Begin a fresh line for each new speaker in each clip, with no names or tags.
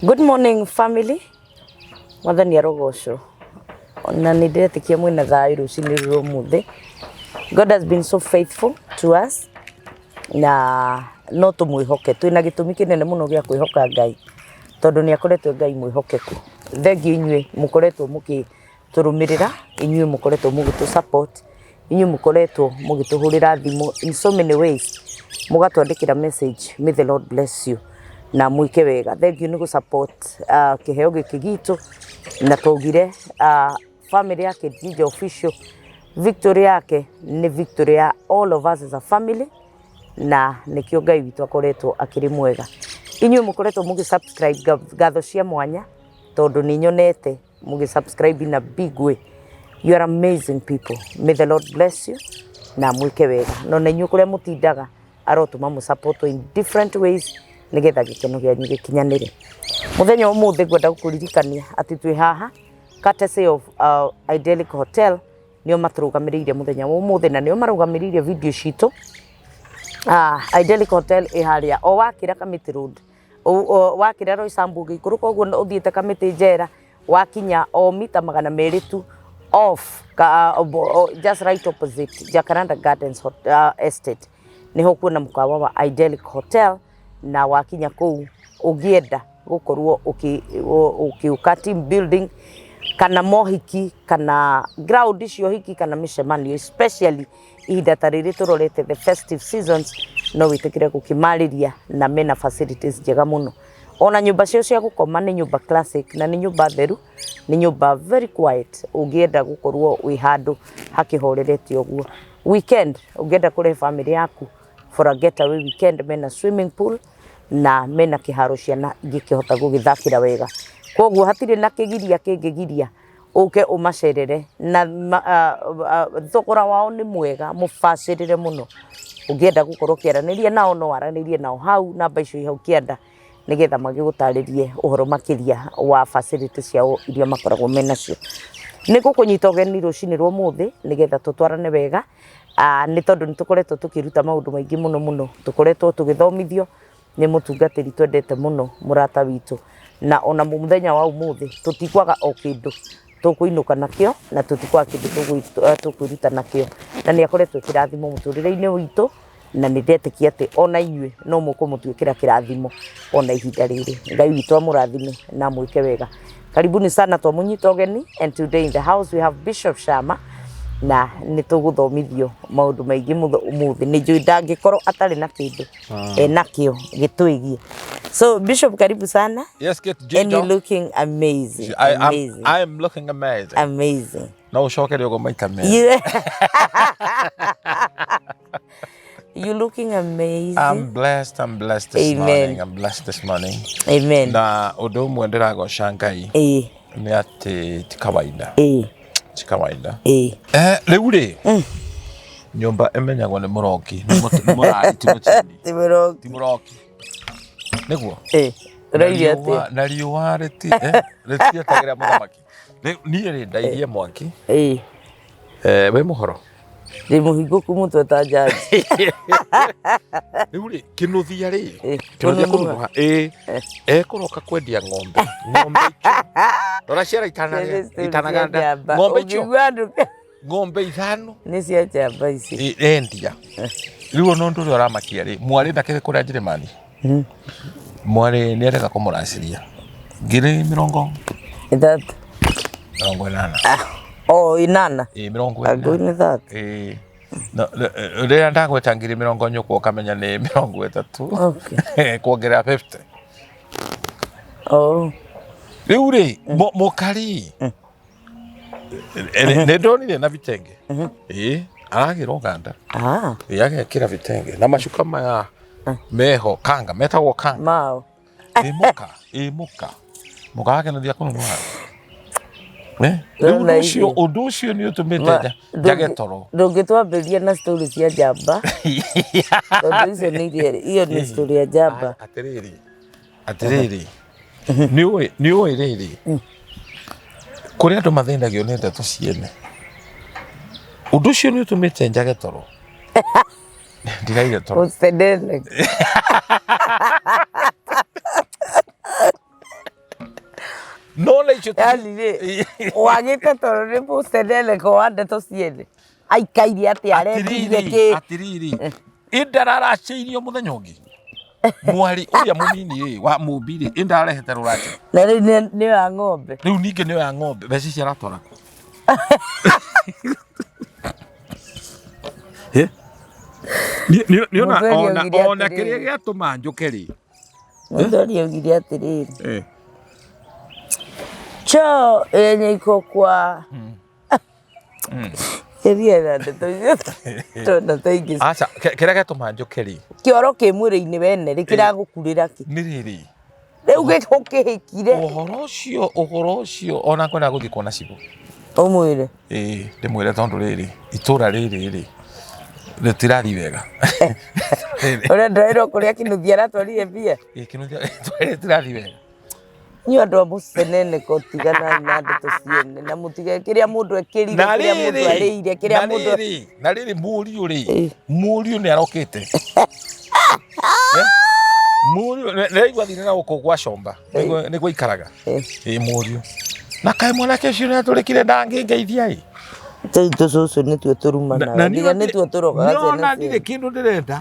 Good morning family. Mwathani arogocwo. Na nĩ ndĩretĩkia mwĩna thayũ rũcinĩ rũrũ ũmũthĩ. God has been so faithful to us na no tũmwĩhoke. Twĩna gĩtũmi kĩnene mũno gĩa kwĩhoka Ngai tondũ nĩ akoretwo e Ngai mwĩhokeku. Thengiũ inyuĩ mũkoretwo mũgĩtũrũmĩrĩra, inyuĩ mũkoretwo mũgĩtũ support, inyuĩ mũkoretwo mũgĩtũhũrĩra thimũ in so many ways, mũgatwandĩkĩra message, may the Lord bless you na mwĩke wega. Thengiũ nĩ gũ support kĩheo gĩkĩ gitũ na twaugire family ya Kate Ginger Official victory yake nĩ victory ya all of us as a family na nĩkĩo Ngai witũ akoretwo akĩrĩ mwega. Inyuĩ mũkoretwo mũgĩ subscribe ngatho cia mwanya tondũ nĩ nyonete mũgĩ subscribe in a big way. You are amazing people. May the Lord bless you na mwĩke wega. No na inyuĩ kũrĩa mũtindaga arotũma mũ support in different ways nĩgetha gĩkeno gĩanyu gĩkinyanĩre. Mũthenya wa ũmũthĩ ngwenda gũkũririkania atĩ twĩ haha courtesy of Idyllic Hotel nĩo matũrũgamĩrĩire mũthenya wa ũmũthĩ na nĩo marũgamĩrĩire video citũ. Idyllic Hotel ĩ harĩa o wakĩra Kamĩtĩ Road, wakĩra Roysambu ũgĩikũrũka ũguo ũthiĩte Kamĩtĩ Njera, wakinya o mita 200 tu off ka, just right opposite Jacaranda Gardens Estate niho kuona mũkawa wa Idyllic Hotel na wakinya kũu ũngĩenda gũkorwo ũkĩũka team building kana mohiki kana ground cia ũhiki kana mĩcemanio especially ihinda ta rĩrĩ tũrorete the festive seasons no wĩtĩkĩre gũkĩmarĩria na mena facilities njega mũno. Ona nyũmba ciao cia gũkoma nĩ nyũmba classic na nĩ nyũmba theru, nĩ nyũmba very quiet ũngĩenda gũkorwo wĩ handũ hakĩhorerete ũguo. Weekend ũngĩenda kũrehe family yaku for a getaway weekend mena swimming pool na mena kĩharo ciana ingĩkĩhota gũgĩthakĩra wega. Koguo hatirĩ na kĩgiria kĩngĩgiria ũke ũmacerere na thogora wao nĩ mwega mũbacĩrĩre mũno. Ũngĩenda gũkorwo ũkĩaranĩria nao no waranĩrie nao hau namba icio i hau kĩanda nĩgetha magĩgũtarĩrie ũhoro makĩria wa facility ciao iria makoragwo menacio. Nĩ ngũkũnyita ũgeni rũcinĩ rwa ũmũthĩ nĩgetha tũtwarane wega nĩ tondũ nĩ tũkoretwo tũkĩruta maũndũ maingĩ mũno mũno, tũkoretwo tũgĩthomithio nĩ mũtungatĩri twendete mũno mũrata witũ, na ona mũthenya wa ũmũthĩ tũtikwaga o kĩndũ tũkũinũka nakĩo na tũtikwaga kĩndũ tũkwĩruta nakĩo, na nĩ akoretwo kĩrathimo mũtũrĩre-inĩ witũ na nĩ ndetĩkia atĩ ona inyuĩ no mũkũmũtuĩkĩra kĩrathimo ona ihinda rĩrĩ. Ngai witũ amũrathime na amwĩke wega. Karibuni sana twamũnyita ũgeni and today in the house we have Bishop Shama na nĩ tũgũthomithio maũndũ maingĩ mũno ũmũthĩ. Nĩ njũĩ ndangĩkorwo atarĩ na kĩndũ enakĩo gĩtwĩgiĩ. So Bishop, karibu sana.
Yes, Kate
And you're
Ginger.
looking amazing.
I am,
Amazing.
I am looking amazing.
Amazing.
No ũcokerie ũguo maita merĩ.
You looking amazing.
I'm blessed, I'm blessed this
Amen.
morning. I'm blessed this morning.
Amen.
Na ũndũ ũmwe ndĩragoca Ngai nĩ atĩ ti kawaida. Ti kawaida. Rĩu rĩ, nyũmba ĩmenyagwo nĩ mũroki, nĩ mũrari ti mũtindi.
Ti mũroki.
Ti mũroki. Nĩguo?
Ũraire atĩa?
Na riũa rĩtietagĩra mũthamaki. Rĩu niĩ rĩ ndairie mwaki. Wĩ mũhoro?
Ndĩ mũhingũku mũtwe ta njanji.
Rĩu rĩ, kĩnũthia rĩ, kĩnũthia kũnũha, ĩ, ekũroka kwendia ng'ombe. Ng'ombe icio. Rora ciara itanaganda. Ng'ombe icio. Ng'ombe 5.
Nĩ cia njamba ici.
Endia. Rĩu ona ũndũ ũrĩa ũramakia rĩ, mwarĩ ndakĩrĩ kũrĩa Njĩrĩmani. Mwarĩ nĩ arega kũmũracĩria. Ngiri mĩrongo
30.
80.
O 80.
Ĩ, 80.
Angũ nĩ 30.
Ĩ. Rĩrĩa ndagweta ngiri mĩrongo nyũkwa ũkamenya nĩ 30. Kuongerera 50.
Oh.
Rĩu rĩ, mũkari. Nĩ ndonire na vitenge. Ĩ, aragĩra Ũganda. Ĩ, agekĩra vitenge na macuka maya meho kanga, metagwo kanga.
Mao.
Ĩ mũka, ĩ mũka. Mũka wake nĩ kũnunua. Rĩu
Ndona
ũndũ ũcio,
ici.
ũndũ ũcio nĩ ũtũmĩte njage toro.
Ndũngĩtwambĩria na story cia njamba. Tondũ icio nĩ iria, iyo nĩ story ya njamba.
Atĩrĩrĩ, atĩrĩrĩ, nĩ ũĩ rĩrĩ, kũrĩ andũ mathĩnagio nĩ ndeto ciene. Ũndũ ũcio nĩ ũtũmĩte njage toro. Ndiraire toro.
Ũcenene.
No na icio
Yani rĩ, wagĩte tondũ nĩ mũceneneko wa ndeto ciene. Aikaire atĩa arendirie
Atiriri,
kĩ?
atiriri indararacĩirio mũthenya ũngĩ mwari ũrĩa mũnini rĩ wa mũmbi rĩ indararehete rũracio.
Na rĩu nĩ ya ng'ombe.
Rĩu ningĩ nĩyo ya ng'ombe, mbeca ici aratwara kũ? Eh? Nĩ ona
Mũthuri
ona
augire
ona
atĩrĩrĩ.
kĩrĩa gĩatũma njũke rĩ.
Mũthuri augire atĩrĩrĩ.
Eh.
Choo yenye iko kwa Ĩria na ndeto icio tondũ ta ingĩ.
Aca, kĩrĩa gĩatũma njũke rĩ
Kĩoro kĩ mwĩrĩ-inĩ wene rĩ kĩragũkurĩra kĩ?
nĩ rĩrĩ.
Rĩu gĩkũkĩhĩkire.
Ũhoro ũcio ona ngwenda gũthiĩ kuona cibũ.
Ũmwĩre.
Ĩĩ, ndĩmwĩre tondũ rĩrĩ itũra rĩrĩ rĩ rĩtirathiĩ wega. Rĩrĩ.
Ũrĩa ndĩrairwo kũrĩa Kĩnuthia aratwarire mbia.
Ĩĩ, Kĩnuthia rĩtirathiĩ wega.
Inyuĩ andũ a mũceneneko tiganai na ndeto ciene na mũtige kĩrĩa mũndũ ekĩrire,
Na
kĩrĩa mũndũ
rĩrĩ
arĩire, kĩrĩa
na
mũndũ
rĩrĩ na rĩrĩ mũriũ rĩ
Ĩĩ.
mũriũ nĩ arokĩte. Eh? Mũriũ nĩraigua thire na gũkũ gwa Comba nĩguo aikaraga.
Ĩĩ.
Ĩĩ, mũriũ na kaĩ mwanake ũcio nĩ atũrĩkire ndangĩngeithia ĩ.
Tũu tũcũcũ nĩtuo tũrumanaga nginya nĩtuo tũrogaga
nona
ciana
ndirĩ
ciene.
kĩndũ ndĩrenda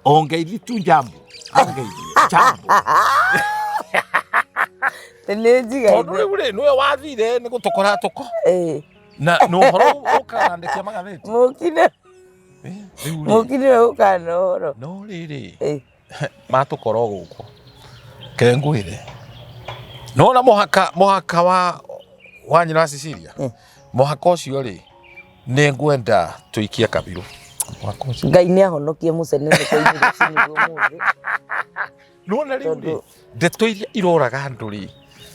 ongeithi tu jambo angeithie jambo.
Nĩ njigaine.
Tondũ rĩu rĩ nĩwe wathire nĩ gũtũkora tũko
Ĩĩ.
na na ũhoro ũkandĩkia magathĩti.
Mũkine
Eh, rĩu rĩ
mũkine ũkaga na ũhoro.
No rĩrĩ
Ĩĩ.
matũkora o gũkũ kengwĩre nona mũhaka wa nyina wa Cecilia. Mũhaka ũcio rĩ nĩ ngwenda tũikie kabirũ mũhaka ũcio.
Ngai nĩ ahonokie mũceneneko-inĩ rũcinĩ rwa ũmũthĩ.
Nona rĩu rĩ
Tondũ-
ndeto iria iroraga andũ rĩ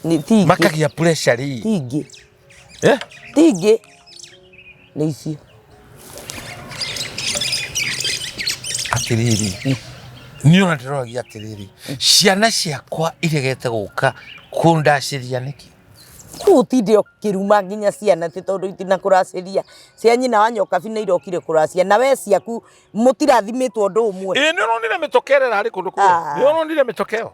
Nĩ ti ingĩ.
makagia pressure rĩ.
Ti ingĩ.
Eh?
Ti ingĩ. Nĩ icio.
Atiriri, niĩ ona ndĩroragia atĩrĩrĩ, ciana ciakwa iregete gũka kũndacĩria nĩkĩ?
Kũu ũtinde ũkĩruma nginya ciana atĩ tondũ itinakũracĩria. Cia nyina wa nyokabi nĩ irokire kũracia na we ciaku mũtirathimĩtwo ũndũ ũmwe.
Ĩĩ, nĩ ũronire mĩtokeo ĩrĩa ĩrarĩ kũndũ kũu?
Ah.
Nĩ ũronire mĩtokeo?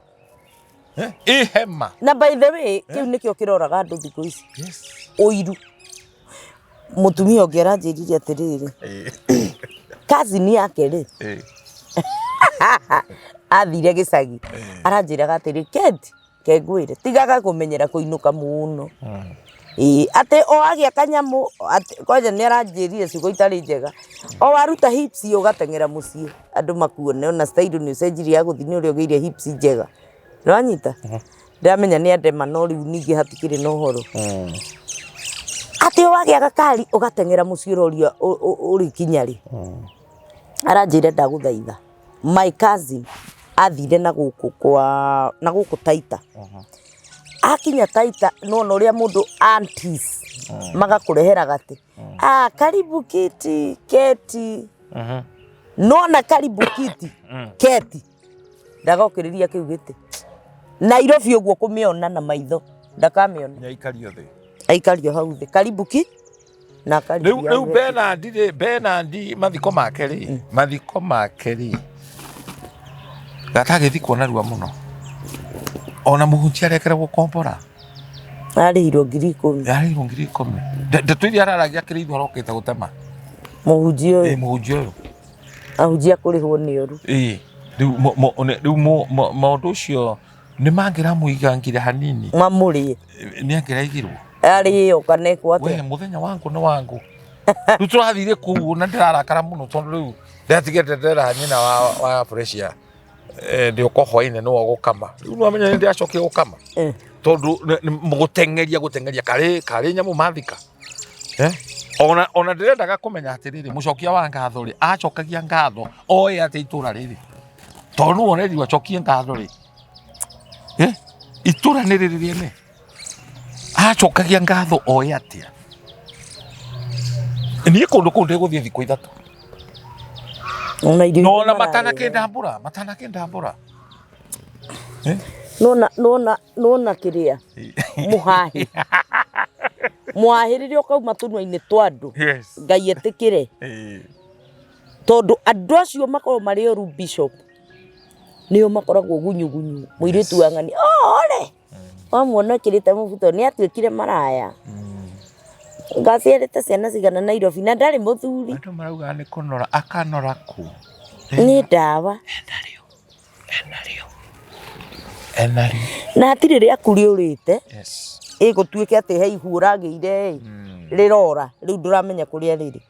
Eh? Ĩ hema.
Na by the way, kĩu nĩkĩo kĩroraga andũ thikũ ici.
Yes.
Ũiru. Mũtumia ũngĩ aranjĩrire atĩrĩrĩ,
Ĩĩ.
cousin yake rĩ,
Ĩĩ.
athire gĩcagi. Aranjĩraga atĩrĩ, Kate, kengwĩre, tigaga kũmenyera kũinũka mũno. Ĩĩ, atĩ o agĩa kanyamũ, atĩ kwanja nĩ aranjĩrire ciugo itarĩ njega. O waruta hips ũgateng'era mũciĩ, andũ makuone ona style nĩ ũcenjirie ya gũthiĩ nĩ ũrĩa ũgĩire hips njega. Nĩwanyita? Ndĩramenya nĩ andema no rĩu ningĩ hatikĩrĩ na ũhoro. Atĩ o wagĩa gakari ũgateng'era mũciĩ ũroria ũrĩkinya rĩ. Aranjĩra ndagũthaitha. My cousin athire na gũkũ kwa na gũkũ Taita. Akinya Taita nĩwona ũrĩa mũndũ aunties magakũrehera gatĩ. Ah, karibu kiti, keti. Nona karibu kiti, keti. Ndagokĩrĩria kĩu gĩtĩ. Nairobi ũguo kũmĩona na maitho ndakamĩona.
Nĩ aikario thĩ.
Aikario hau thĩ. Karibu ki na karibu
Rĩu rĩu Bernard rĩ, Bernard mathiko make rĩ, mathiko make rĩ, gatagĩthikwo narua mũno. Ona mũhunjia arekere gũkombora.
Arĩhirwo 10,000.
Arĩhirwo 10,000. Ndeto iria araragia akĩrĩ ithuĩ arokĩte gũtema.
Mũhunjia
Ĩĩ
ũyũ.
Mũhunjia ũyũ.
Ahunjia kũrĩhwo nĩ ũru.
Ĩĩ. Rĩu rĩu maũndũ ũcio nĩ mangĩramũigangire hanini.
Mamũrĩe.
Nĩ angĩraigirwo.
Arĩo kana ekwo
We
atĩa.
mũthenya wangu nĩ wangu. Rĩu tũrathire kũu na ndĩrarakara mũno tondũ rĩu ndatigĩte ndera nyina wa Fresia ndĩũka hwainĩ nĩwe ũgũkama. Rĩu nĩwamenya nĩ ndĩracokire gũkama. Tondũ gũteng'eria gũteng'eria karĩ nyamũ mathika. Eh? Ona ndĩrendaga kũmenya atĩrĩrĩ, mũcokia wa ngatho rĩ, acokagia ngatho oĩ atĩ itũra rĩrĩ. Tondũ nĩwe ũrerirwo acokie ngatho rĩ. Eh? Itũra nĩ rĩrĩ rĩene. Acokagia ngatho oĩ atĩa? Niĩ kũndũ kũu ndĩgũthiĩ thikũ 3.
Ona irio
No
iria
ona
mararĩa.
matanakĩndambũra, matanakĩndambũra. Eh?
Nona nona nona kĩrĩa mũhahi mũhahi rĩrĩa ũkauma tũnua-inĩ twa andũ.
Yes.
Ngai etĩkĩre.
Ĩĩ.
Tondũ andũ acio makoragwo marĩ oru bishop nĩo makoragwo gunyugunyu mũirĩtu wa ng'ani, oh, ore. Wamuona ekĩrĩte mũbuto nĩ atuĩkire maraya. Ngaciarĩte ciana cigana Nairobi na ndarĩ mũthuri.
Andũ maraugaga nĩ kũnora akanora kũ?
Nĩ ndawa.
Enarĩo. Enarĩo. Enarĩo.
Na hatirĩ rĩaku rĩũrĩte.
Yes.
Ĩgũtuĩke atĩ he ihu ũragĩire ĩ, rĩrora rĩu ndũramenya kũrĩa rĩrĩ.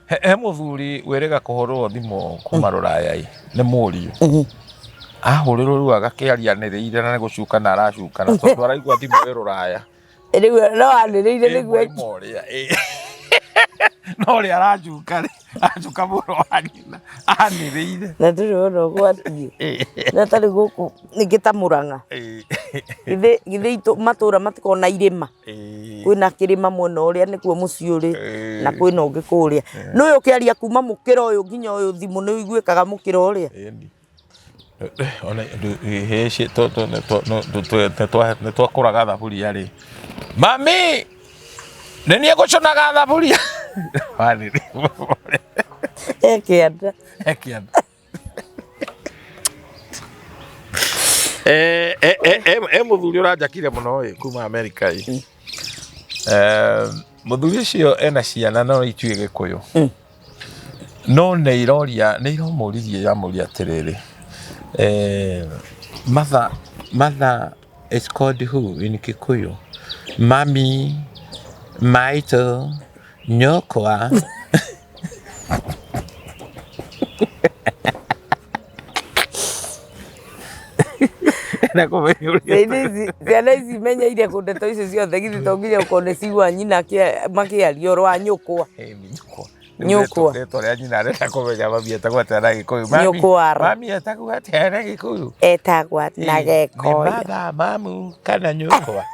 He mũthuri wĩrĩga kũhũrwo thimũ kuma rũraya ĩ, nĩ mũriũ. Ahũrĩrwo rĩu agakĩaria anĩrĩire na nĩ gũcukana aracukana tondũ araigua thimũ ĩ rũraya.
Rĩu no anĩrĩire
Ĩ
nĩguo
mũrĩmo ũrĩa ĩ. No ũrĩa aracuka rĩ, aracuka mũrũ wa nyina anĩrĩire.
Na ndũrĩ wona ũgwati. Na tarĩ gũkũ ningĩ ta Mũrang'a. Githĩ githĩ matũra matikoragwo na irĩma. Kwĩna kĩrĩma mwena ũrĩa nĩkuo mũciĩ ũrĩ na kwĩna ũngĩ kũrĩa. Nĩ ũĩ ũkĩaria kuma mũkĩra ũyũ nginya ũyũ thimũ nĩ ũiguĩkaga mũkĩra ũrĩa.
Ona nĩ twakũraga thaburia rĩ, mami nĩ niĩ ngũcũnaga thaburia.
He kĩanda.
He kĩanda. Eh, eh, eh, eh, eh, mũthuri ũranjakire mũno ĩ kuma Amerika ĩ. Eh, mũthuri ũcio ena ciana no ituĩ gĩkũyũ no nĩ iroria nĩ iromũririe iramũria atĩrĩrĩ eh, mother, mother is called who in Kikuyu? Mami, maitũ, nyũkwa. Na kũmenya ũrĩa
Ciana ici ciana ici menyeire kũ ndeto icio ciothe githĩ to nginya ũkorwo nĩ cigua nyina makĩaria ũhoro wa nyũkwa.
Ĩĩ, nĩ nyũkwa.
Nyũkwa.
Rĩtwa rĩa nyina arenda kũmenya mami etagwo atĩa na Gĩkũyũ. Mami-
Nyũkwara.
Mami etagwo atĩa na Gĩkũyũ?
Etagwa na
Ĩĩ, nĩ
Gĩkũyũ.
mother, mamu kana nyũkwa.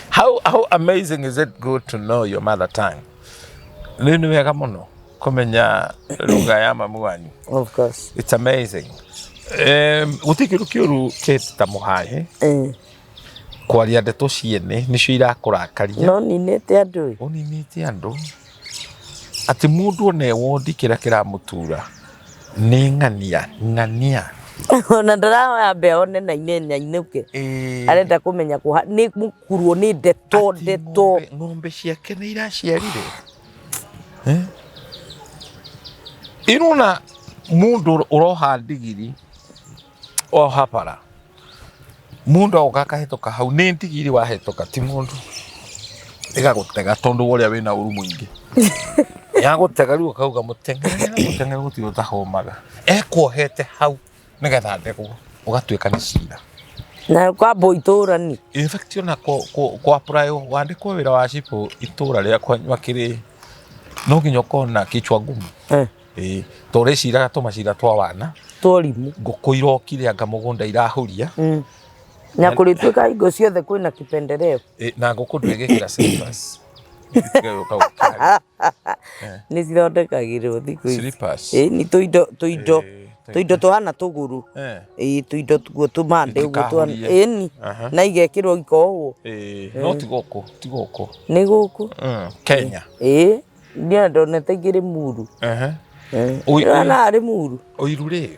How amazing is it good to know your mother tongue? Nĩ nĩ wega mũno kũmenya lugha ya mamu wanyu.
Of course.
It's amazing. Gũtirĩ kĩndũ kĩũru kĩti ta mũhaĩ kwaria ndeto ciene nĩcio irakũrakaria.
No ninĩte andũ ĩ.
Ũninĩte andũ atĩ mũndũ ona e wondi kĩrĩa kĩramũtura nĩ ng'ania ng'ania.
Ona ndarahoya ambe one na ine na inũke. Arenda kũmenya kũha nĩ mũkurwo nĩ ndeto
Atĩ
ndeto.
Ng'ombe ciake nĩ iraciarire. Eh? Irona mũndũ ũroha ndigiri oha bara mũndũ agoka akahĩtũka hau nĩ ndigiri wahĩtũka ti mũndũ ĩgagũtega tondũ wa ũrĩa wĩna ũru mũingĩ yagũtega rĩu ũkauga mũteng'ere mũteng'ere gũtirĩ ũtahũmaga ekuohete hau nĩgetha ndegwo ũgatuĩka nĩ cira.
Na kwambwo itũra ni.
In fact ona kũ apply wandĩkwo wĩra wa cibũ itũra rĩakwa makĩrĩ no nginya ũkorwo na kichwa ngumu. Ĩĩ to ũrĩciraga tũmacira twa wana
Tworimũ.
Ngũkũ irokire anga mũgũnda irahuria.
Na kũrĩtuĩka hingo ciothe kwĩna kipendeleo.
Ĩ, na ngũkũ ndwĩgĩkĩra slippers. Itiga gũka gũkĩra.
Nĩ cithondekagĩrwo thikũ ici.
Slippers.
Ĩ, nĩ tũindo tũindo tũindo tũhana tũgũrũ. Ĩ, tũindo tuguo tũmande ũguo tũhana.
Itikahurie.
Ĩni. Na igekĩrwo ikohwo.
Ĩ, no ti gũkũ, ti gũkũ.
Nĩ gũkũ.
Kenya.
Ĩ, niĩ ndonete ingĩ Limuru. Nĩwona Limuru?
Ũiru rĩ,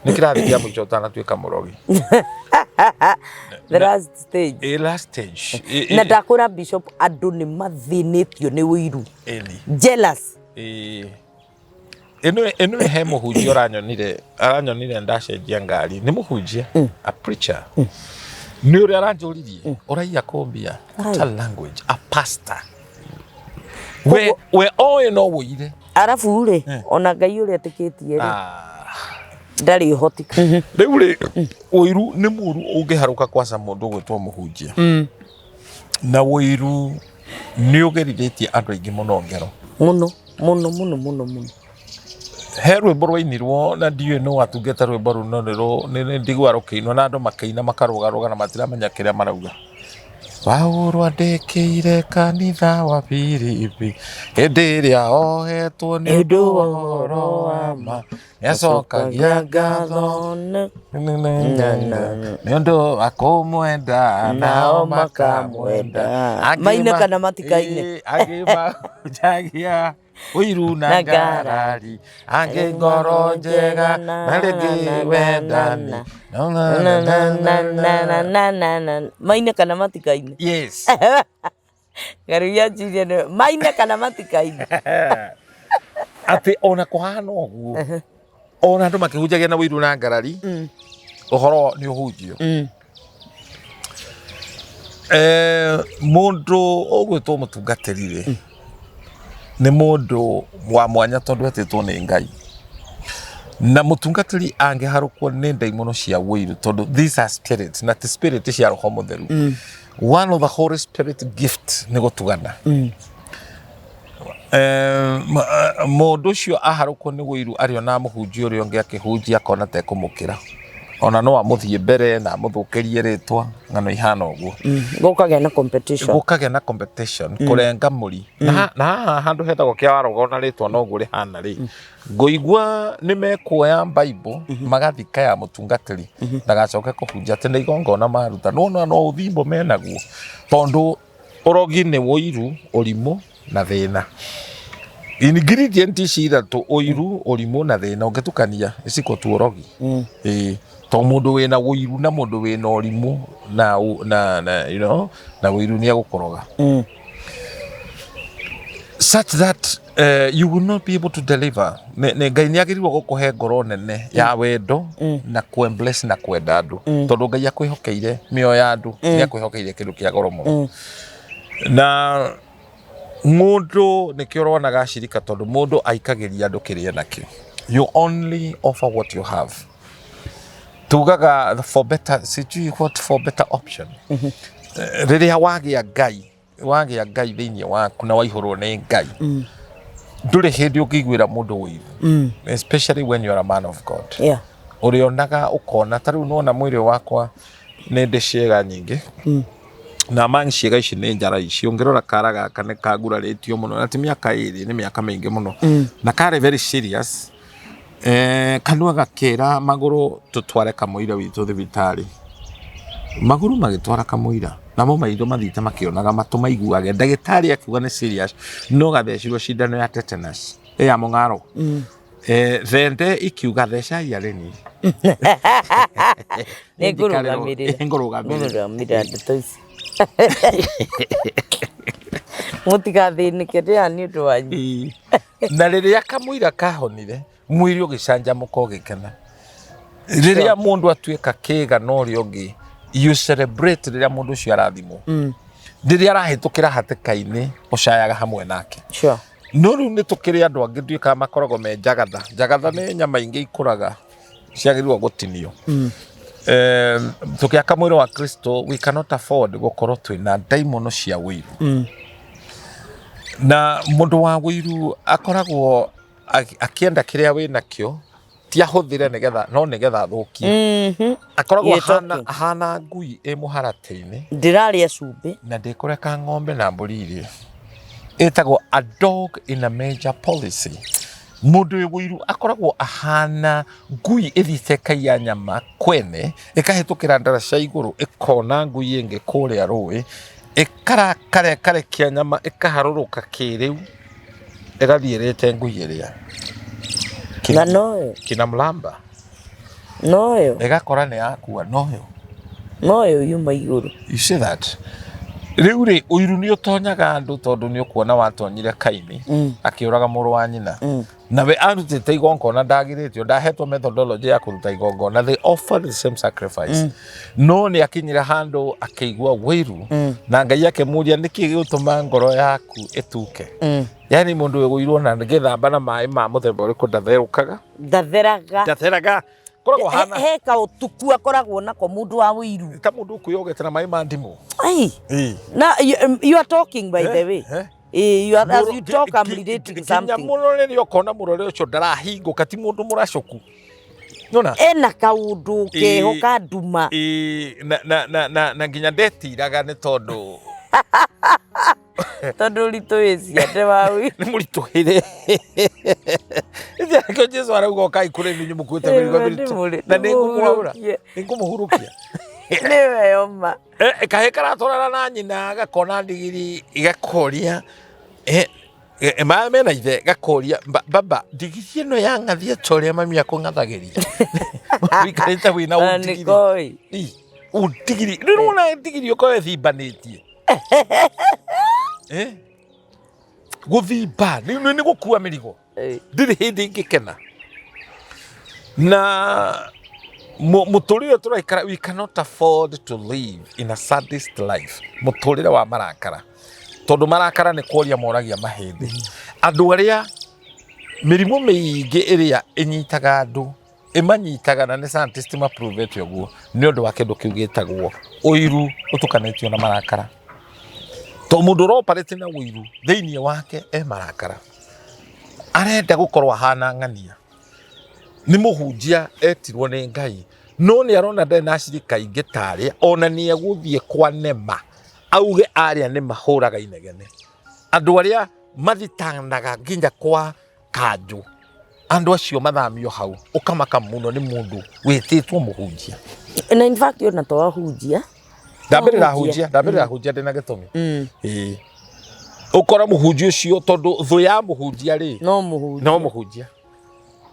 nĩ kĩrathi kĩa mũico ũtanatuĩka mũrogi.
The last stage.
Ĩ, last stage. Ĩ,
Na
ĩ,
ndakwĩra Bishop, andũ nĩ mathĩnĩtio nĩ ũiru.
Ĩni.
Jealous.
Ĩ. Ĩno ĩno he mũhunjia ũranyonire aranyonire ndacenjia ngari nĩ mũhunjia a preacher nĩ ũrĩa aranjũririe ũraiya kũmbia what a language a pastor we oĩ no wũire.
Arabu rĩ, ona Ngai ũrĩa etĩkĩtie rĩ, ndarĩ ũhoti.
Rĩu rĩ, ũiru nĩ mũru ũngĩharũka kwaca mũndũ ũgwĩtwo mũhunjia. Na ũiru nĩ ũgerithĩtie andũ aingĩ mũno ngero.
Mũno, mũno, mũno, mũno, mũno.
He rwĩmbo rwainirwo na ndiũĩ nũ watungĩte rwĩmbo rũu no nĩ ndiguaga rũkĩinwo na andũ makĩina makarũgarũga na matiramenya kĩrĩa marauga. Paulo andĩkĩire kanitha wa Filipi hĩndĩ ĩrĩa ohetwo nĩ ũndũ wa ũhoro wa ma nĩacokagia ngatho nĩ ũndũ wa kũmwenda nao makamwenda.
Maine kana matikaine.
Angĩ mahunjagia Ũiru na
Na
ngarari, angĩ ngoro njega, na rĩngĩ wendani. Na, na,
na
na,
na
na,
na
na,
na
na.
na na na na maine kana matikaine.
Yes.
Ngaruia njirie nĩ maine kana matikaine.
Atĩ ona kũhana ũguo, ona andũ makĩhunjagia na ũiru na ngarari, ũhoro nĩ ũhunjio. Mũndũ ũgwĩtwo mũtungatĩri rĩ, nĩ mũndũ wa mwanya tondũ etĩtwo nĩ Ngai. Na mũtungatĩri angĩharũkwo nĩ ndaimono cia ũiru, tondũ these are spirits, na ti spirit cia roho mũtheru. One of the Holy Spirit gift nĩ gũtugana. Mũndũ ũcio aharũkwo nĩ ũiru arĩona mũhunjia ũrĩa ũngĩ akĩhunjia akona ta ekũmũkĩra. Ona no amũthiĩ mbere na amũthũkĩrie rĩtwa, ng'ano ihana ũguo.
Gũkagĩa na competition.
Gũkagĩa na competition, kũrenga mũri. Na haha handũ hetagwo kĩa warogo na rĩtwa noguo rĩhana rĩ, ngũigua nĩ mekuoya Bible magathika ya mũtungatĩri ndagacoke kũhunjia atĩ nĩ igongona maruta. Nĩwona no ũthimbo menaguo, tondũ ũrogi nĩ ũiru, ũrimũ na thĩna. Ingredient ici ithatũ, ũiru, ũrimũ na thĩna, ũngĩtukania iciko tu ũrogi. Ĩĩ, to mũndũ wĩna ũiru na mũndũ wĩna ũrimũ na, na, na, you know, na ũiru nĩ egũkũroga. Such that you will not be able to deliver. Nĩ Ngai nĩ agĩrĩirwo gũkũhe ngoro nene ya wendo na kũ-embrace na kwenda andũ, tondũ Ngai akwĩhokeire mĩoyo ya andũ, nĩ akwĩhokeire kĩndũ kĩa goro mũno. Na mũndũ nĩkĩo ũronaga acirika, tondũ mũndũ aikagĩria andũ kĩrĩa enakĩo. You only offer what you have. Tugaga for better, sijui what for better option. Rĩrĩa wagĩa Ngai, wagĩa Ngai thĩinĩ waku na waihũrwo nĩ Ngai, ndũrĩ hĩndĩ ũngĩiguĩra mũndũ ũiru, especially when you are a man of God. Ũrĩonaga ũkona ta rĩu nĩwona mwĩrĩ wakwa nĩ ndĩ ciĩga nyingĩ, na among ciĩga ici nĩ njara ici. Ũngĩrora kara gaka nĩ kagurarĩtio mũno, na ti mĩaka ĩrĩ, nĩ mĩaka mĩingĩ mũno, na karĩ very serious. Kanua gakĩra magũrũ tũtware kamũira witũ thibitarĩ, magũrũ magĩtwara kamũira, namo maitho mathiĩte makĩonaga, matũ maiguage, ndagĩtarĩ akiuga nĩ serious, no gathecirwo cindano ya tetanus ya mũng'aro. Thende ikiuga thecai arĩni.
Nĩ ngũrũgamĩrĩra.
Ngũrũgamĩrĩra.
Ngũrũgamĩrĩra ndeto ici. Mũtigathĩnĩke ndĩ haha nĩ ũndũ wanyu.
Ĩĩ. Na rĩrĩa kamũira kahonire, mwĩrĩ ũgĩcanjamũka ũgĩkena. Rĩrĩa mũndũ atuĩka kĩga na ũrĩa ũngĩ, you celebrate rĩrĩa mũndũ ũcio arathimwo. Rĩrĩa arahĩtũkĩra hatĩka-inĩ, ũcayaga hamwe nake. No rĩu nĩ tũkĩrĩ andũ angĩ nduĩkaga makoragwo me njagatha. Njagatha nĩ nyama ingĩ ikũraga ciagĩrĩirwo gũtinio. Tũkĩaka mwĩrĩ wa Kristo, we cannot afford gũkorwo twĩna ndaimono cia ũiru. Na mũndũ wa ũiru akoragwo akĩenda kĩrĩa wĩnakĩo, ti ahũthĩre nĩgetha, no nĩgetha athũkie. Akoragwo
You're talking.
ahana ngui ĩ mũharatĩ-inĩ.
Ndĩrarĩa cumbĩ.
Na ndĩkũreka ng'ombe na mbũri irie. Ĩtagwo a dog in a major policy. Mũndũ wĩ ũiru akoragwo ahana ngui ĩthiĩte ĩkaiya nyama kwene, ĩkahĩtũkĩra ndaraca igũrũ, ĩkona ngui ĩngĩ kũrĩa rũĩ, ĩkarakara ĩkarekia nyama, ĩkaharũrũka kĩrĩu, ĩgathiĩ ĩrĩte ngui ĩrĩa.
Na noyo.
Kina mlamba.
Noyo.
Ĩgakora nĩ yakua, noyo.
Noyo yuma igũrũ.
You see that? Rĩu rĩ, ũiru nĩ ũtonyaga andũ tondũ nĩ ũkuona watonyire Kaini, akĩũraga mũrũ wa nyina. Nawe arutĩte igongona ndagirĩtio, ndahetwo methodology ya kũruta igongona, they offered the same sacrifice. No nĩ akinyire handũ akĩigua ũiru, na Ngai akĩmũria nĩkĩ gĩgũtũma ngoro yaku ĩtuke. Yani mũndũ wĩ ũiru ona angĩthamba na maĩ ma mũthemba ũrĩkũ ndatherũkaga.
Ndatheraga.
Ndatheraga. Koragwo hana.
He kaũtuku akoragwo nako mũndũ wa ũiru.
Ta mũndũ ũkwĩyogete na maĩ ma ndimũ.
Ai. Na you are talking by the way. You are, as you talk, I'm relating
Nginya
something.
mũrorere ũkona mũrorere ũcio ndarahingũka, ti mũndũ mũracũku. Nona?
Ena kaũndũ keho ka nduma.
Na nginya ndetiraga nĩ tondũ
Tondũ ũritũ wĩ ciande wa ũiru.
Nĩ mũritũhĩre. Nĩkĩo Jesũ arauga ũkai kũrĩ niĩ mũkuĩte mĩrigo mĩritũ. Na nĩ ngũmũhurũkia. Nĩ ngũmũhurũkia.
Nĩ we oma.
Kahĩ karatwarana na nyina gakona ndigiri igakoria. Ma mena ithe gakoria, "Baba, ndigiri ĩno yang'athia ta ũrĩa mami akũng'athagĩria?" Ũikarĩte wĩna
Na
ũndigiri.
nĩkoi.
Ĩ, ũndigiri rĩu nĩwona ndigiri ũkorwo ĩthimbanĩtie. Eh? Gũthimba nĩ gũkua mĩrigo. Ndirĩ hĩndĩ ingĩkena na mũtũrĩre tũraikara. We cannot afford to live in a sadist life, mũtũrĩre wa marakara, tondũ marakara nĩ kuoria moragia mahĩndĩ. Andũ arĩa mĩrimũ mĩingĩ ĩrĩa ĩnyitaga andũ ĩmanyitaga, na nĩ scientist maprovete ũguo, nĩ ũndũ wa kĩndũ kĩu gĩtagwo ũiru ũtukanĩtio na marakara, to mũndũ ũroparĩte na ũiru thĩinĩ wake e marakara, arenda gũkorwo ahana ng'ania. Nĩ mũhunjia etirwo nĩ Ngai, no nĩ arona ndarĩ na acirika aingĩ ta arĩa, ona nĩ egũthiĩ kwa nema auge arĩa nĩ mahũraga inegene, andũ arĩa mathitanaga nginya kwa kanjũ, andũ acio mathamio hau. Ũkamaka mũno nĩ mũndũ wĩtĩtwo mũhunjia.
Na in fact ona to ahunjia.
Ndambĩrĩra ahunjia, ndambĩrĩra ahunjia ndĩna gĩtũmi. Ĩĩ, ũkora mũhunjia ũcio, tondũ thũ ya mũhunjia rĩ,
no mũhunjia.
No mũhunjia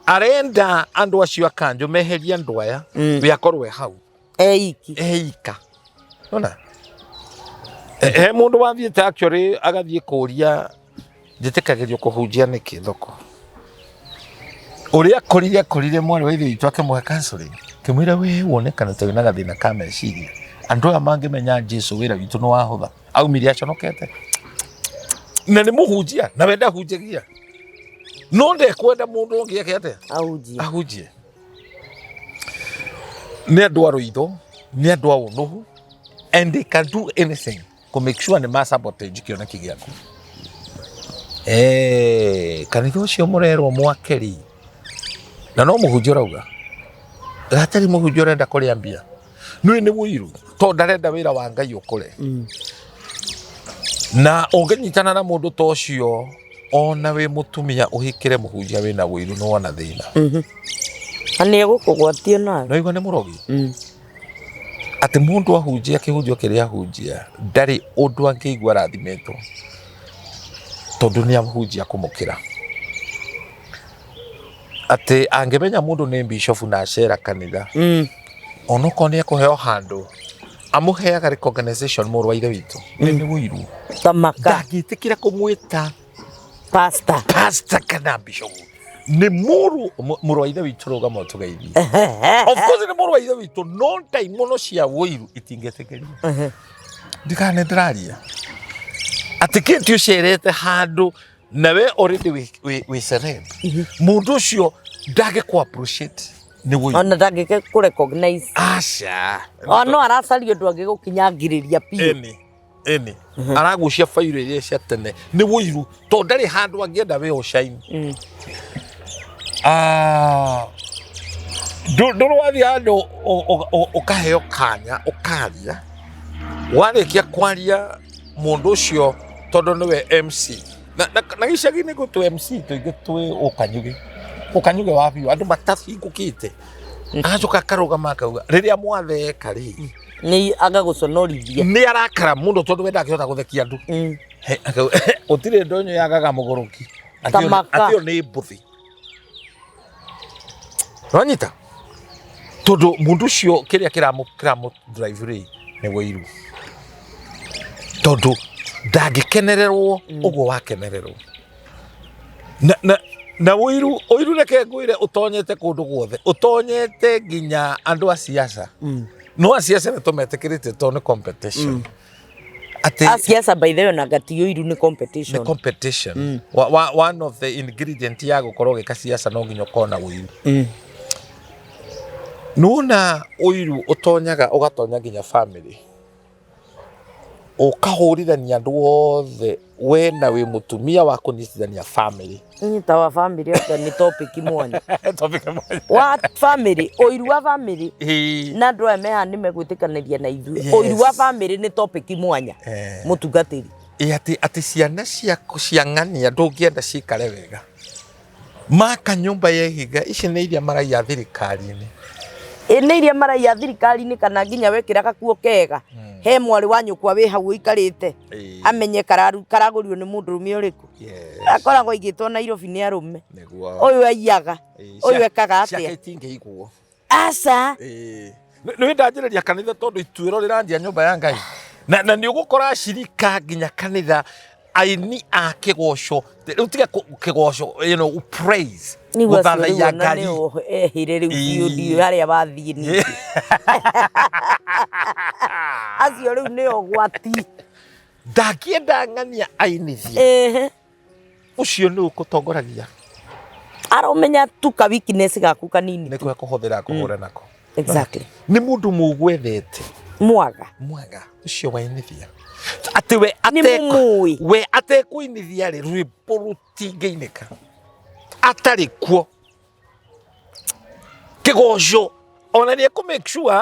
arenda andũ acio akanjũ meherie andũ aya, we akorwo e hau
eiki.
Eika. Ona he mũndũ wathiĩte actually agathiĩ kũria, "Njĩtĩkagĩrio kũhunjia nĩkĩ thoko?" Ũrĩa akorire mwarĩ wa ithe witũ akĩmũhe counseling, kĩmwĩra, "We wonekana ta wĩna gathĩna ka meciria. Andũ aya mangĩmenya Jesu, wĩra witũ nĩ wahũtha." Aumire aconokete, na nĩ mũhunjia, na we ndahunjagia, no ndekwenda mũndũ ũngĩ eke atĩa?
Ahunjia.
Ahunjie. Nĩ andũ a rũitho, nĩ andũ a ũnũhu, and they can do anything kũ make sure nĩ ma sabotage kĩoneki gĩaku. Kanitha ũcio mũrerwo mwake rĩ, na no mũhunjia ũrauga, gatarĩ mũhunjia ũrenda kũrĩa mbia, nĩ ũiru, tondũ ndarenda wĩra wa Ngai ũkũre. Na ũngĩnyitana na mũndũ ta ũcio, ona wĩ mũtumia ũhikĩre mũhunjia wĩna ũiru, nĩ wona thĩna.
Na nĩ egũkũgwatia nawe.
No igua nĩ mũrogi, atĩ mũndũ ahunjia kĩhunjio kĩrĩa ahunjia, ndarĩ ũndũ angĩigua arathimĩtwo, tondũ nĩ ahunjia kũmũkĩra. Atĩ angĩmenya mũndũ nĩ bishofu na acera kanitha, onokorwo nĩ ekũheo handũ, amũheaga recognition, mũrũ wa ithe witũ. Nĩ ũiru.
Tamaka.
Ndangĩtĩkĩra kũmwĩta
pastor.
Pastor kana bishofu. Nĩ mũrũ wa ithe witũ, rũgama ũtũgeithie. Of course nĩ mũrũ wa ithe witũ, no ndaimono cia ũiru itingĩtĩkĩria. Ndikana nĩ ndĩraria atĩ kĩ ti ũcerete handũ na we already wĩ celeb, mũndũ ũcio ndangĩkũ appreciate nĩ ũiru.
Ona ndangĩke kũ recognize.
Aca.
O no aracaria ũndũ angĩgũkinyangirĩria biũ.
Ĩni aragucia bairo iria cia tene nĩ ũiru, tondũ ndarĩ handũ angĩenda we ũcaini. Ah, ndũrĩ wathiĩ handũ ũkaheo kanya ũkaria, warĩkia kwaria, mũndũ ũcio, tondũ nĩwe MC, na gĩcagi-inĩ gwĩ tũ MC tũingĩ twĩ ũkanyugĩ ũkanyugĩ wa biũ, andũ matabingũkĩte, agacoka akarũgama akauga, "Rĩrĩa mwatheka rĩ,"
Nĩ agagũconorithia.
Nĩ arakara mũno, tondũ we ndangĩhota gũthekia andũ. Akauga, "Gũtirĩ ndonyo yagaga mũgũrũki."
Tamaka.
Atĩ ĩyo nĩ mbũthi wanyita, tondũ mũndũ ũcio kĩrĩa kĩramũ drive rĩ nĩ wĩiru, tondũ ndangĩkenererwo ũguo wakenererwo. Na ũiru, ũiru, reke ngwĩre, ũtonyete kũndũ guothe, ũtonyete nginya andũ a siasa. No a siasa nĩ tũmetĩkĩrĩte tondũ nĩ competition. Atĩ
A siasa, by the way, ona ngati ũiru nĩ competition.
Nĩ competition. One of the ingredient ya gũkorwo ũgĩka siasa no nginya ũkorwo na ũiru. Nĩwona ũiru ũtonyaga, ũgatonya nginya family, ũkahũrithania andũ othe, we na wĩ mũtumia wa kũnyitithania family.
Nyita wa family anga nĩ topic mwanya.
Topic mwanya.
Wa family, ũiru wa family. Na andũ aya mehaha nĩ megwĩtĩkanĩria na ithuĩ. Ũiru wa family nĩ topic mwanya. Mũtungatĩri.
Ĩ, atĩ ciana ciaku cia ng'ania ndũngĩenda cikare wega, maka nyũmba ya ihiga, ici nĩ iria maraiya thirikari-inĩ.
Ĩ nĩ iria maraiya thirikari-inĩ kana nginya wekĩra gakuo kega he mwarĩ wa nyũkwa wĩ hau ũikarĩte amenye karagũrirwo nĩ mũndũrũme ũrĩkũ. Akoragwo aigĩtwo Nairobi nĩ arũme. Ũyũ aiyaga, ũyũ ekaga
Ciake
atĩa?
itingĩiguo.
Aca.
Nĩ ndanjĩrĩria kanitha tondũ ituĩro rĩranjia nyũmba ya Ngai. Na nĩ ũgũkora acirika nginya kanitha aini a kĩgoco rĩu tiga kĩgoco, praise
Nĩguo acio rĩu
gũthathaiya
ona
Ngai.
nĩo ehire rĩu biũ ndiũĩ harĩa wathiĩ ningĩ. Acio rĩu nĩo ũgwati.
Ndangĩenda ng'ania ainithie. Ũcio nĩ ũkũtongoragia.
Aromenya tu ka weakness gaku kanini.
Nĩko ekũhũthĩra kũhũra nako.
Exactly.
Nĩ mũndũ mũgwethete.
Mwaga.
Mwaga. Ũcio wainithia. Atĩ we
Nĩ mũmũĩ.
We atekũinithia rĩ, rwĩmbo rũtingĩinĩka. Atarĩ kuo. Kĩgoco. Ona nĩ ekũ make sure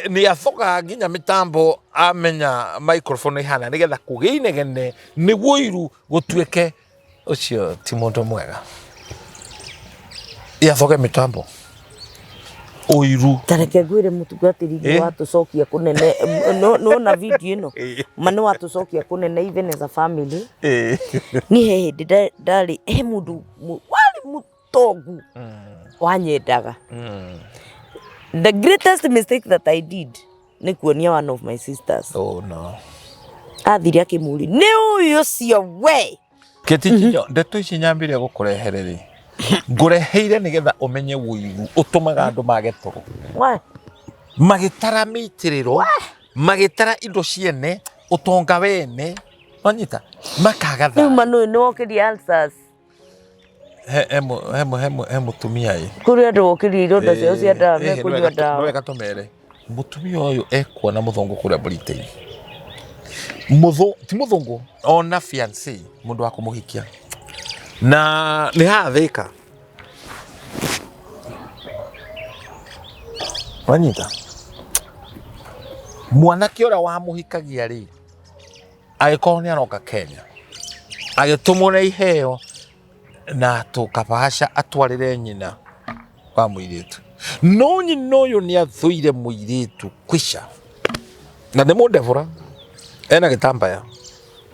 nĩ athoga nginya mĩtambo amenya microphone ĩhana nĩgetha kũgĩe inegene nĩguo iru gũtuĩke ũcio ti mũndũ mwega. Yathoge mĩtambo ũiru.
Ta reke ngwĩre mũtungatĩri nĩ watũcokia kũnene nĩwona video ĩno ma nĩ watũcokia kũnene even as a family. Niĩ he hĩndĩ ndarĩ he mũndũ warĩ mũtongu wanyendaga. The greatest mistake that I did nĩ kuonia one of my sisters.
Oh no.
Athire akĩmũria nĩ ũyũ ũcio we.
Kĩtikinyo, ndeto ici nyambire gũkũrehere rĩ, ngũreheire nĩgetha ũmenye ũiru ũtũmaga andũ mage toro.
Why?
Magĩtara mĩitĩrĩro, magĩtara indo ciene, ũtonga wene, wanyita, makaga
Rĩu
thayũ.
manu ũyũ nĩ wokĩria ulcers.
He mũtumia ĩ.
Kũrĩ andũ wokĩria ironda ciao cia ndawa mekũnyua ndawa.
No wega tũmere. Mũtumia ũyũ ekuona mũthũngũ kũrĩa Britain. Mũthũ, ti mũthũngũ, ona fiancé, mũndũ wa kũmũhikia. Na nĩ haha Thĩka. Wanyita? Mwanake ũrĩa wamũhikagia rĩ, agĩkorwo nĩ aroka Kenya, agĩtũmwo na iheo na tũkabaca atwarĩre nyina wa mũirĩtu. No nyina ũyũ nĩ athũire mũirĩtu kwisha. Na nĩ mũndebora, ena gĩtambaya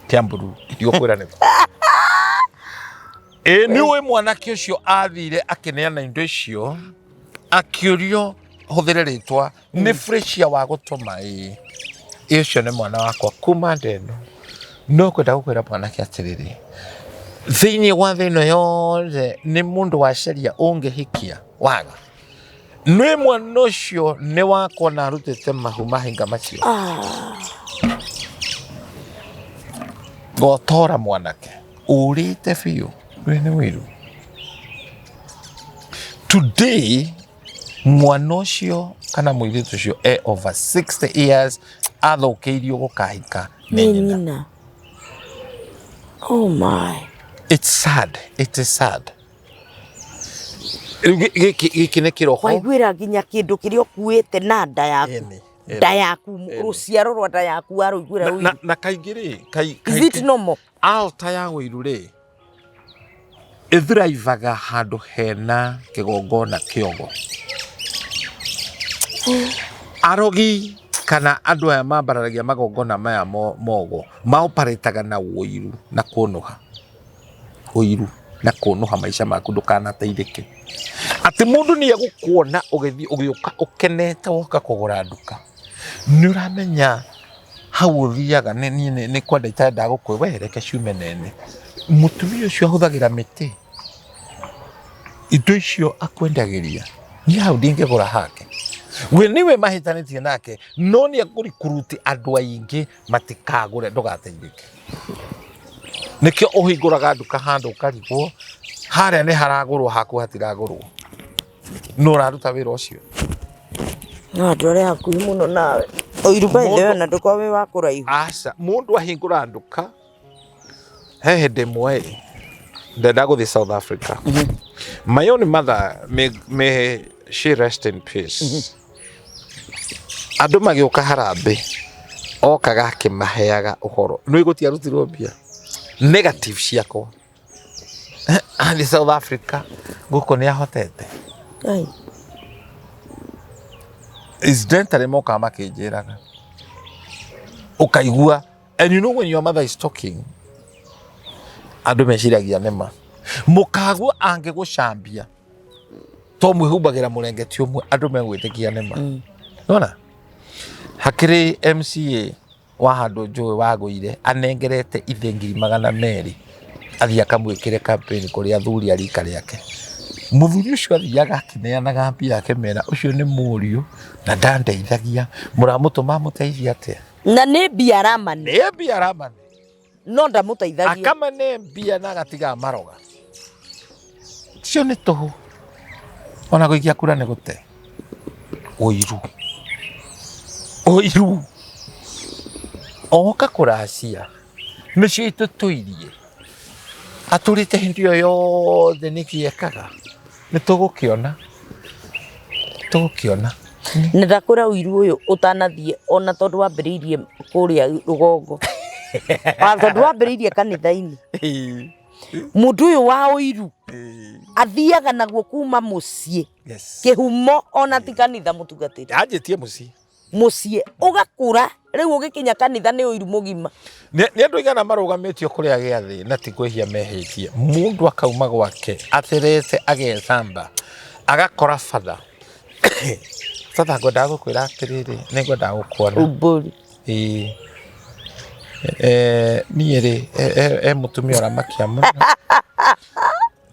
kĩa mburu, ndigũkwĩra nĩkũ. Ĩ nĩ ũĩ mwanake ũcio athire akĩneana indo icio, akĩũrio hũthĩre rĩtwa nĩ Freshia wa gũtũma ĩ ĩ ũcio nĩ mwana wakwa kuma ndeno no kwenda gũkwĩra mwanake atĩrĩrĩ thĩinĩ wa thĩ ĩno yothe nĩ mũndũ wa sheria ũngĩhikia waga nĩ mwana ũcio nĩ wakwa na arutĩte mahu mahinga macio gotora mwanake ũrĩte biũ rĩ nĩ wĩru today mwana ũcio kana mũirĩtu ũcio e over 60 years athũkĩirio gũkahika nĩ
Nĩ
nyina.
nyina. Oh my.
It's sad. It is sad. Rĩu gĩkĩ nĩ kĩroho.
Waiguĩra nginya kĩndũ kĩrĩa ũkuĩte na nda yaku.
Ĩni, ĩni.
Nda yaku, rũciaro rwa nda yaku warũiguĩra
Na,
ũiru.
na kaingĩ rĩ,
Is it
kaingĩ
normal?
altar ya ũiru rĩ, ĩthuraivaga handũ hena kĩgongona kĩogo. Arogi kana andũ aya mambararagia magongona maya mogo maoparĩtaga na ũiru na kũnũha. Ũiru na kũnũha maica maku ndũkanateithĩke. Atĩ mũndũ nĩ egũkuona ũgĩthiĩ ũgĩũka ũkenete woka kũgũra nduka. Nĩ ũramenya hau ũthiaga nĩ niĩ nĩ kwenda itendaga gũkũ we reke ciume nene. Mũtumia ũcio ahũthagĩra mĩtĩ. Indo icio akwendagĩria niĩ hau ndingĩgũra hake. We nĩwe mahĩtanĩtie nake no nĩ ekũrikuruti andũ aingĩ matikagũre ndũgateithĩke. Nĩkĩo ũhingũraga nduka handũ ũkarigwo harĩa nĩ haragũrwo haku hatiragũrwo. Nũ ũraruta wĩra ũcio?
No andũ arĩa hakuhĩ mũno nawe. Ũiru by the way na ndũkorwo wĩ wa kũraihu.
Aca, mũndũ ahingũra nduka he hĩndĩ ĩmwe ĩ ndenda gũthiĩ South Africa. My own mother may she rest in peace. Andũ magĩũka harambĩ okaga akĩmaheaga ũhoro. Nĩ gũtiarutirwo mbia. Negative ciakwa. Athiĩ South Africa gũkũ nĩ ahotete.
Ai.
Incidentally mokaga makĩnjĩraga ũkaigua, and you know when your mother is talking, andũ meciragia nĩma mũkagwo angĩgũcambia to mwĩhumbagĩra mũrengeti ũmwe, andũ megwĩtĩkia nĩma. Nona hakĩrĩ MCA wa handũ njũĩ wagũire anengerete ithe 200,000 athiĩ akamwĩkĩre campaign kũrĩ athuri a rika rĩake. Mũthuri ũcio athiaga akĩneanaga mbia akĩmera ũcio nĩ mũriũ na ndandeithagia, mũramũtũma amũteithie atĩa?
Na nĩ mbia aramane.
Nĩ mbia aramane.
No ndamũteithagia.
Akamane mbia na agatiga amaroga. Cio nĩ tũhũ. Ona gũikia kura nĩ gũte. Ũiru. Ũiru. Oka kũracia mĩciĩ itũ tũirie. Atũrĩte hĩndĩ ĩyo yothe nĩkĩ ekaga? Nĩ tũgũkĩona. Tũgũkĩona.
Na ndakwĩra ũiru ũyũ ũtanathiĩ ona tondũ wambĩrĩirie kũrĩa rũgongo. Ona tondũ wambĩrĩirie kanitha-inĩ. Mũndũ ũyũ wa ũiru athiaga naguo kuma mũciĩ.
Yes.
Kĩhumo ona ti kanitha mũtungatĩri.
Anjĩtie mũciĩ.
Mũciĩ ũgakũra rĩu ũgĩkinya kanitha nĩ ũiru mũgima.
Nĩ andũ aigana marũgamĩtio kũrĩa gĩathĩ na ti kwĩhia mehĩtie. Mũndũ akauma gwake atherete agethamba agakora batha. Batha ngwendaga gũkwĩra atĩrĩrĩ, nĩ ngwendaga gũkuona.
Umbũri.
Ĩĩ. Niĩ rĩ, he mũtumia ũramakia mũno.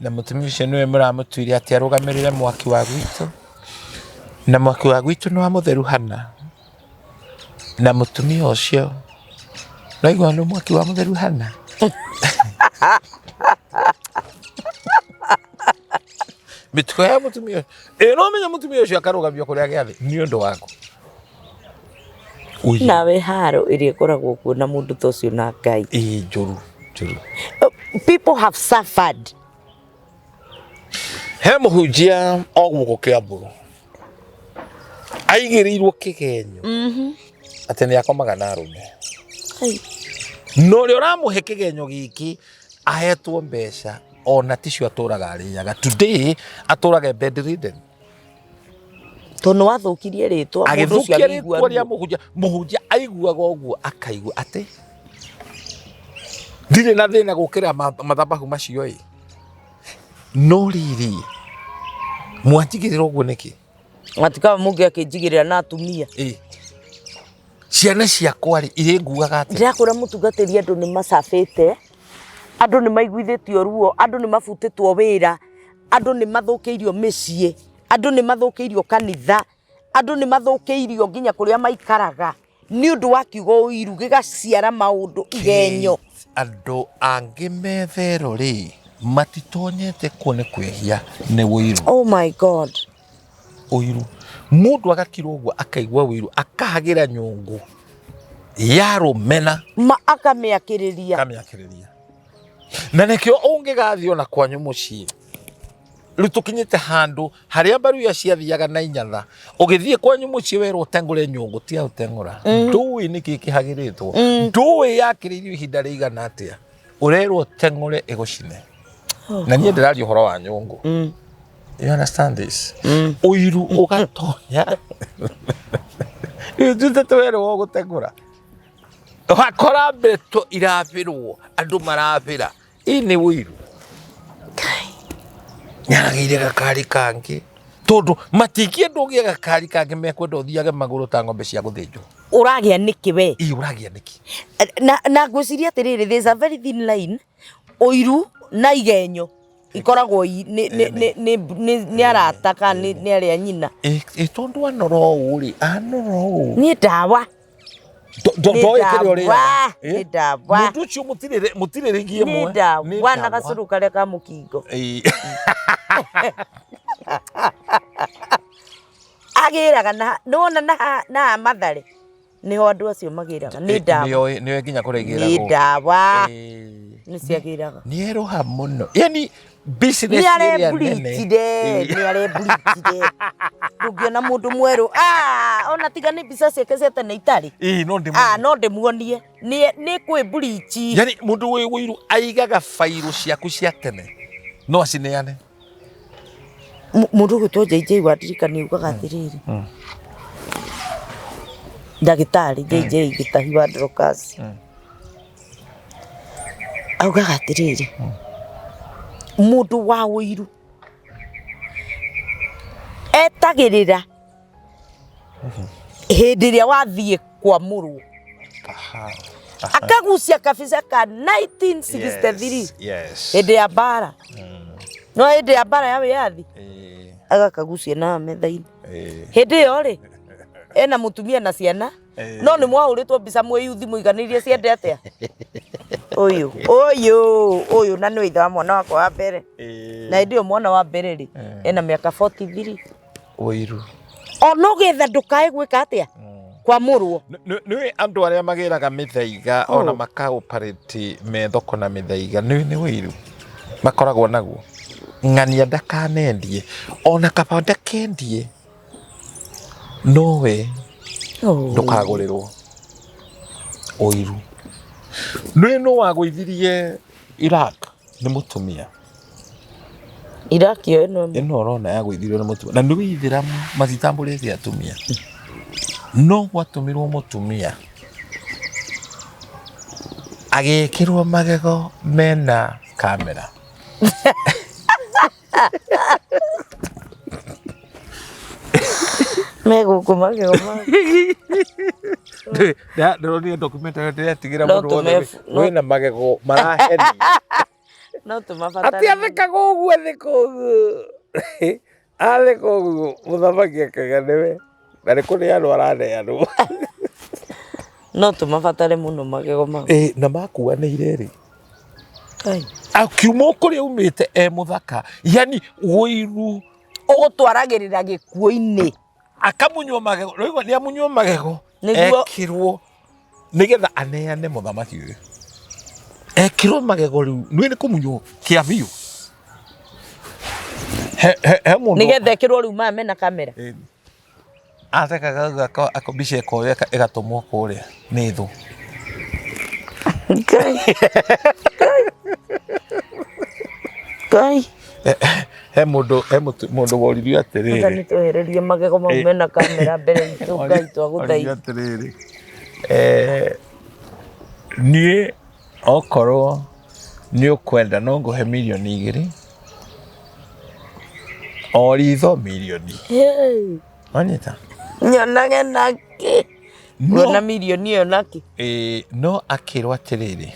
Na mũtumia ũcio nĩwe mũramũtuire atĩ arũgamĩrĩre mwaki wa gwitũ. Na mwaki wa gwitũ nĩ wa mũtheru hana. Na mũtumia ũcio, nĩwaigua nĩ mwaki wa mũtheru hana? Mĩtugo ya mũtumia ũcio. Ĩ no ũmenye mũtumia ũcio akarũgamio kũrĩa gĩathĩ nĩ ũndũ waku. Ũiru.
Nawe haro ĩrĩa ĩkoragwo kuo na mũndũ ta ũcio na Ngai.
Ĩ njũru, njũru.
People have suffered.
He mũhunjia o gũkũ Kĩamburu aigĩrĩirwo kĩgenyo atĩ nĩ akomaga na arũme. Na ũrĩa ũramũhe kĩgenyo gĩkĩ ahetwo mbeca ona ticio atũraga arĩaga. Today atũraga bedridden.
Tondũ nĩwathũkirie rĩtwa mũndũ ũcio
Agĩthũkia
akĩigua
rĩtwa rĩa
ruo.
mũhunjia. Mũhunjia aiguaga ũguo akaigua atĩ ndirĩ na thĩna gũkĩra mathabahu macio ĩ. No rĩrĩ, mwanjigĩrĩra ũguo nĩkĩ?
Atikaga mũngĩ akĩnjigĩrĩra na atumia.
Ĩ. Ciana ciakwa rĩ, irĩnguaga atĩa?
Ndĩrakwĩra mũtungatĩri andũ nĩ macabĩte, andũ nĩ maiguithĩtio ruo, andũ nĩ mabutĩtwo wĩra, andũ nĩ mathũkĩirio mĩciĩ, andũ nĩ mathũkĩirio kanitha, andũ nĩ mathũkĩirio nginya kũrĩa maikaraga nĩ ũndũ wa kiugo ũiru gĩgaciara maũndũ igenyo.
Andũ angĩ metherũ rĩ, matitonyete kuo nĩ kwĩhia, nĩ ũiru.
Oh my God.
Ũiru. Mũndũ agakira ũguo akaigua ũiru, akahagĩra nyũngũ ya rũmena.
Ma akamĩakĩrĩria.
Akamĩakĩrĩria. Na nĩkĩo ũngĩgathiĩ ona kwanyu mũciĩ, rĩu tũkinyĩte handũ harĩa mbaruya ciathiaga na inyatha, ũgĩthiĩ kwanyu mũciĩ werwo ũtengũre nyũngũ, tiga gũtengũra. Ndũĩ nĩkĩ kĩhagĩrĩtwo, ndũĩ yakĩrĩirio ihinda rĩigana atĩa, ũrerwo ũtengũre ĩgũcine. Na niĩ ndĩraria ũhoro wa nyũngũ. You understand this? Ũiru ũgatonya. Ithuĩ twerwo gũtengũra. Wakora mbeto irabĩrwo, andũ marabĩra. Ĩ nĩ ũiru. Nĩaragĩire gakari kangĩ. Tondũ matingĩenda ũgĩe gakari kangĩ, mekwenda ũthiage magũrũ ta ng'ombe cia gũthĩnjwo.
Ũragĩa nĩkĩ we?
Ĩ ũragĩa nĩkĩ?
Na ngwĩciria atĩrĩrĩ, there's a very thin line, ũiru na igenyo ikoragwo nĩ arata kana nĩ arĩa nyina.
Ĩ tondũ anora ũũ rĩ, anora ũũ.
Nĩ ndawa.
Ndoĩ kĩrĩa ũrĩaga.
Nĩ ndawa.
Mũndũ ũcio mũtirĩ rĩngĩ ĩmwe.
Nĩ ndawa na gacũrũ karĩa ka mũkingo. Agĩraga na nĩwona na Mathare nĩho andũ acio magĩraga. Nĩ ndawa.
Nĩoĩ nginya kũrĩa igĩragwo.
Nĩ ndawa. Nĩ ciagĩraga.
Nĩ eroha mũno. Yani business ĩrĩa nene.
Nĩ areburichire. Ndũngĩona mũndũ mwerũ. Ah, ona tiga nĩ mbica ciake cia tene itarĩ.
Ĩĩ, no ndĩmuonie.
Ah, no ndĩmuonie. Nĩ kwĩburichi.
Yani mũndũ wĩ ũiru aigaga bairũ ciaku cia tene. No acineane.
Mũndũ ũgwĩtwo JJ wa ndirikania augaga atĩrĩrĩ. Ndagĩtarĩ JJ Gĩtahi wa Dorcas augaga atĩrĩrĩ, mũndũ wa ũiru etagĩrĩra hĩndĩ ĩrĩa wathiĩ kwamũrwo, akagucia kabica ka 1963, hĩndĩ ya mbara, no hĩndĩ ya mbara ya wĩyathi, agakagucia na metha-inĩ. Hĩndĩ ĩyo rĩ, ena mũtumia na ciana, no nĩ mwahũrĩtwo mbica mwĩ yuthi mũiganĩirie ciende atĩa ũyũ ũyũ ũyũ, na nĩwe ithe wa mwana wakwa wa mbere. Na hĩndĩ ĩyo mwana wa mbere rĩ, ena mĩaka 43.
Ũiru.
Ona ũgetha ndũkae gwĩka atĩa, kwamũrwo.
Nĩ andũ arĩa magĩraga mĩthaiga ona makaoperate me thoko na mĩthaiga, nĩ ũiru makoragwo naguo. Ng'ania ndakanendie ona kaba ndakendie, nowe ndũkagũrĩrwo. Ũiru. Nĩ nũ wagũithirie Iraq? Nĩ mũtumia.
Iraq yo ĩno?
Ĩno ũrona yagũithirio nĩ mũtumia, na nĩ ithĩramu matitambũrĩte atumia, no gwatũmirwo mũtumia agĩkĩrwo magego mena kamera.
Megũkũ magego ma
Ndĩronire documentary, ndĩretigĩra
No
mũndũ wothe wĩna magego marahenia.
No tũmabatare.
Atĩ athekaga ũguo, atheka ũguo, atheka ũguo, mũthamaki akauga nĩwe, na nĩ kũneanwo araneanwo.
No tũmabatare mũno magego mau.
Ĩ, na makuanĩire rĩ,
Kai.
Akiuma o kũrĩa aumĩte e mũthaka, yani ũiru.
Ũgũtwaragĩrĩra gĩkuũ-inĩ.
Akamunywo magego, rĩu nĩ amunywo magego, ekirwo nigetha aneane mũthamaki ũyũ, ekirwo magego rĩu nĩ kũmunywo kĩa biũ. He mũndũ
Nĩgetha ĩkĩrwo rĩu maya mena kamera.
Athekaga ũguo, mbica ĩkoywo ĩgatũmwo kũrĩa nĩ thũ.
Ngai. Ngai.
He mũndũ, he mũndũ woririo atĩrĩrĩ.
Mwathani, twehererie magego mau mena kamera mbere itũ, Ngai.
Oririo
Twagũthaitha.
atĩrĩrĩ, niĩ okorwo nĩ ũkwenda no ngũhe mirioni 2, o ritho mirioni.
Hey.
Wanyita?
Nyonage nakĩ?
No,
Kuona mirioni ĩyo nakĩ?
Ĩĩ, no akĩrwo atĩrĩrĩ,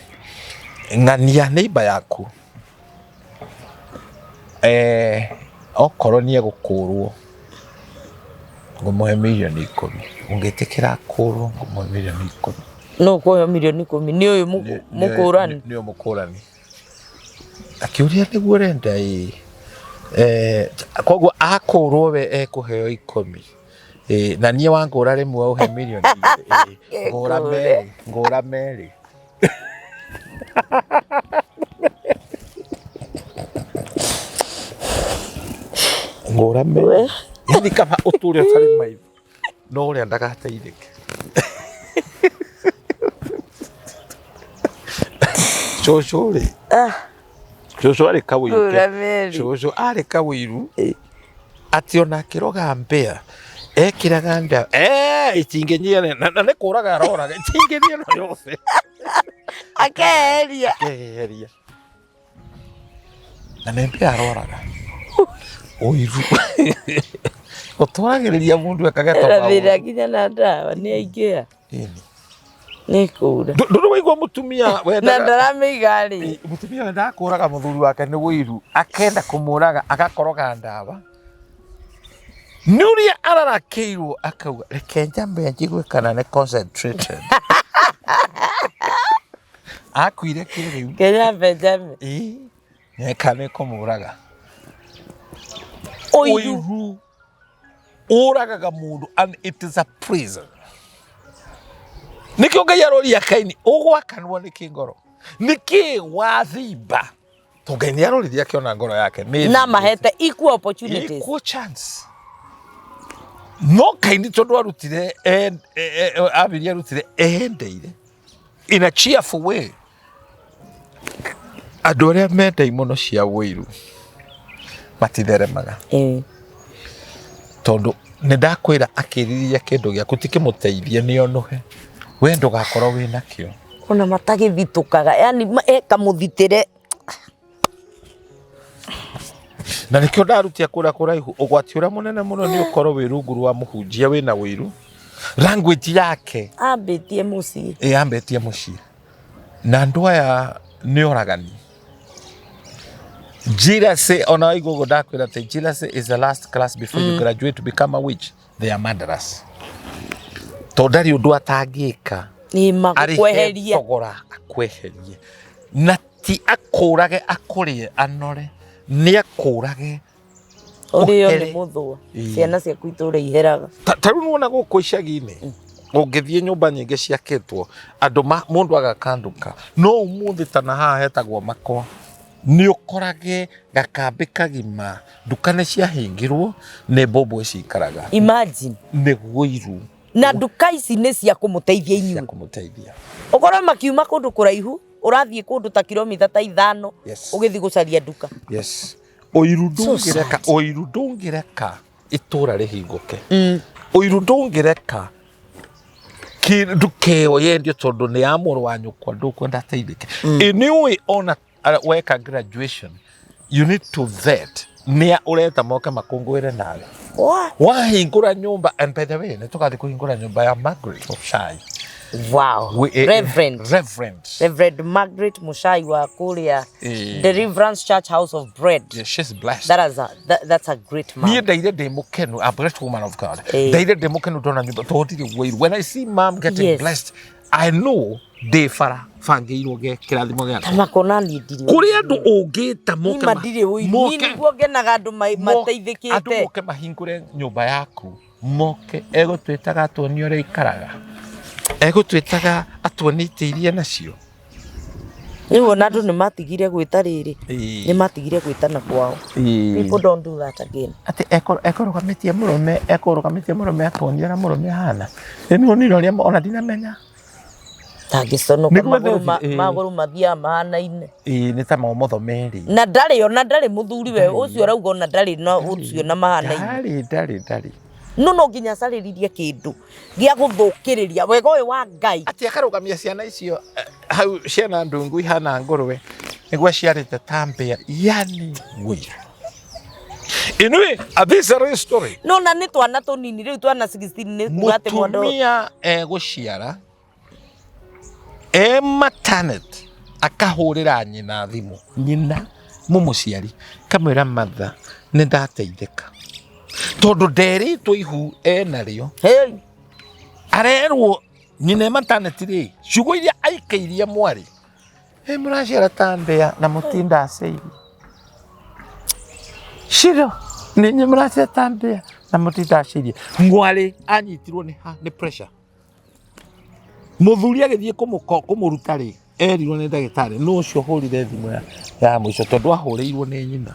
ng'ania neighbor yaku, okorwo nĩ egũkũrwo ngũmũhe mirioni 10, ũngĩtĩkĩra akũrwo ngũmũhe mirioni 10.
No ũkũheo mirioni 10 nĩ ũyũ mũkũrani?
Nĩ ũyũ mũkũrani. Akĩũria, nĩguo ũrenda? Ĩĩ. Koguo akũrwo we ekũheo 10. Ĩĩ, na niĩ wangũra rĩmwe ũhe mirioni 2? Ĩĩ, ngũra merĩ, ngũra merĩ. Ngũra merĩ. Yani kaba ũtũre ũtarĩ maitho no ũrĩa ndagateithĩke. Cũcũ rĩ, cũcũ arĩ kawĩiru,
Ngũra merĩ.
Cũcũ arĩ kawĩiru atĩ ona akĩroga mbĩa ekĩraga nda itingĩnyia, na nĩ kũraga aroraga itingĩnyia no yothe.
Akeheria.
Akeheria, na nĩ mbĩa aroraga. Ũiru ũtwaragĩrĩria mũndũ ekage
Ena thĩna nginya na ndawa nĩ aingĩha. Nĩ kũura.
Ndũrĩ waigua mũtumia
Na
wendaga
ndaramĩiga rĩ.
Mũtumia wendaga kũraga mũthuri wake nĩ ũiru, akenda kũmũraga, agakoroga ndawa, nĩ ũrĩa ararakĩirwo, akauga reke njambe njigue kana nĩ concentrated. Akuire kĩrĩu.
Kenya njambe.
Ĩĩ, neka nĩ kũmũraga.
Ũiru.
Ũiru ũragaga mũndũ, and it is a prison. Nĩkĩo Ngai aroria Kaini, ũgwakanwo nĩkĩ ngoro, nĩkĩ wathimba? To Ngai nĩ aroririe akĩona ngoro yake nĩ
Na mahete equal opportunities.
Equal chance, no Kaini tondũ arutire Abiri arutire endeire in a cheerful way. Andũ arĩa menda imono cia ũiru matitheremaga, tondũ Nĩ ndakwĩra akĩrirĩria kĩndũ gĩaku ti kĩmũteithie nĩ onũhe. We ndũgakorwo wĩ nakĩo.
Ona matagĩthitũkaga, yani eka mũthitĩre.
Na nĩkĩo ndarutia kũrĩa kũraihu, ũgwati ũrĩa mũnene mũno nĩ ũkorwo wĩ rungu rwa mũhunjia wĩna ũiru. Language yake
ambĩtie mũciĩ.
Ĩ ambĩtie mũciĩ. Na andũ aya nĩ oragani. Jealousy, ona waigua ũguo ndakwĩra atĩ jealousy is the last class before you graduate to become a witch. They are murderers. Tondũ ndarĩ ũndũ atangĩka.
Nĩ
Arĩhe
magũkweheria.
Thogora akweherie. Na ti akũrage akũrĩe anore. Nĩ akũrage.
Ũrĩo nĩ
Ũhere.
mũthũa.
Ĩĩ.
Ciana ciaku itũra iheraga.
Ta rĩu nĩwona gũkũ icagi-inĩ ũngĩthiĩ nyũmba nyingĩ ciakĩtwo andũ mũndũ agaka nduka, no ũmũthĩ ta na haha hetagwo Makwa, nĩ ũkorage gakambĩ kagima nduka nĩ ciahingirwo nĩ mbũmbũ cikaraga.
Imagine.
Nĩ wũiru.
Na nduka ici nĩ cia kũmũteithia
cia
inyuĩ.
Kũmũteithia.
Ũkorwo makiuma kũndũ kũraihu, ũrathiĩ kũndũ ta kilomita ta 5 ũgĩthiĩ gũcaria nduka.
Yes, ũiru.
So
Ndũngĩreka
sad.
ũiru, ndũngĩreka itũra rĩhingũke. Ũiru ndũngĩreka nduka ĩyo yendio tondũ nĩ ya mũrũ wa nyũkwa, ndũkwenda ateithĩke. Ĩ nĩ ũĩ ona weka graduation you need to vet nĩa ũreta moke makũngũĩre nawe.
What?
Wahingũra nyũmba, and by the way nĩ tũgathiĩ kũhingũra nyũmba ya Margaret Muchai.
Wow. Reverend.
Reverend.
Reverend Margaret Muchai wa kũrĩa Deliverance Church House of Bread.
Yeah, she's blessed.
That's a great
Niĩ
man.
ndaire ndĩ mũkenu, a blessed woman of God.
Eh.
Ndaire ndĩ mũkenu ndona nyũmba tondũ ndirĩ wũiru. When I see mom getting blessed, I know ndĩ bara bangĩirwo kĩrathimo gĩakwa.
Ta makona niĩ ndirĩ.
Kũrĩ andũ ũngĩta moke
Ima ndirĩ ũiru. Niĩ nĩguo ngenaga andũ
andũ
mateithĩkĩte.
Moke mahingũre nyũmba yaku, moke egũtwĩtaga atuonie ũrĩa ikaraga, egũtwĩtaga atuonie itĩ iria nacio.
Rĩu ona andũ nĩ matigire gwĩta rĩrĩ. Nĩ matigire gwĩtana kwao. People don't do that again.
Atĩ ekũrũgamĩtie mũrũme, ekũrũgamĩtie mũrũme atuonie ũrĩa mũrũme ahana. Ĩ nĩ ũrĩa ona ndinamenya.
Tangĩconoka.
Nĩguo
Magũrũ magũrũ mathiaga mahanaine.
Ĩĩ, nĩ ta momotho merĩ.
Na ndarĩ ona ndarĩ mũthuri we ũcio ũrauga ona ndarĩ na ũcio na mahanaine.
Ndarĩ, ndarĩ, ndarĩ.
No nginya acarĩririe kĩndũ gĩa gũthũkĩrĩria wega ũyũ wa Ngai.
Atĩ akarũgamia ciana icio hau, ciana ndungu ihana ngũrwe nĩguo aciarĩte ta mbĩa, yani wũiru. Anyway, this is a real story.
No na nĩ twana tũnini rĩu, twana 16, nĩ kuga atĩ mwana
Mũtumia egũciara e maternity akahũrĩra nyina thimũ, nyina mũmũciari, kamwĩra, "Matha, nĩ ndateithĩka," tondũ nderĩtwo ihu enarĩo.
Hey.
Arerwo nyina e maternity rĩ, ciugo iria aikairie mwarĩ, "Ĩ mũraciara ta mbĩa na mũtinda aceirie ciro nĩ mũraciara ta mbĩa na mũtinda aceirie." Mwarĩ anyitirwo nĩ ha nĩ pressure. Mũthuri agĩthiĩ kũmũruta rĩ, erirwo nĩ ndagĩtarĩ nũ ũcio ũhũrire thimũ ya mũico, tondũ ahũrĩirwo nĩ nyina.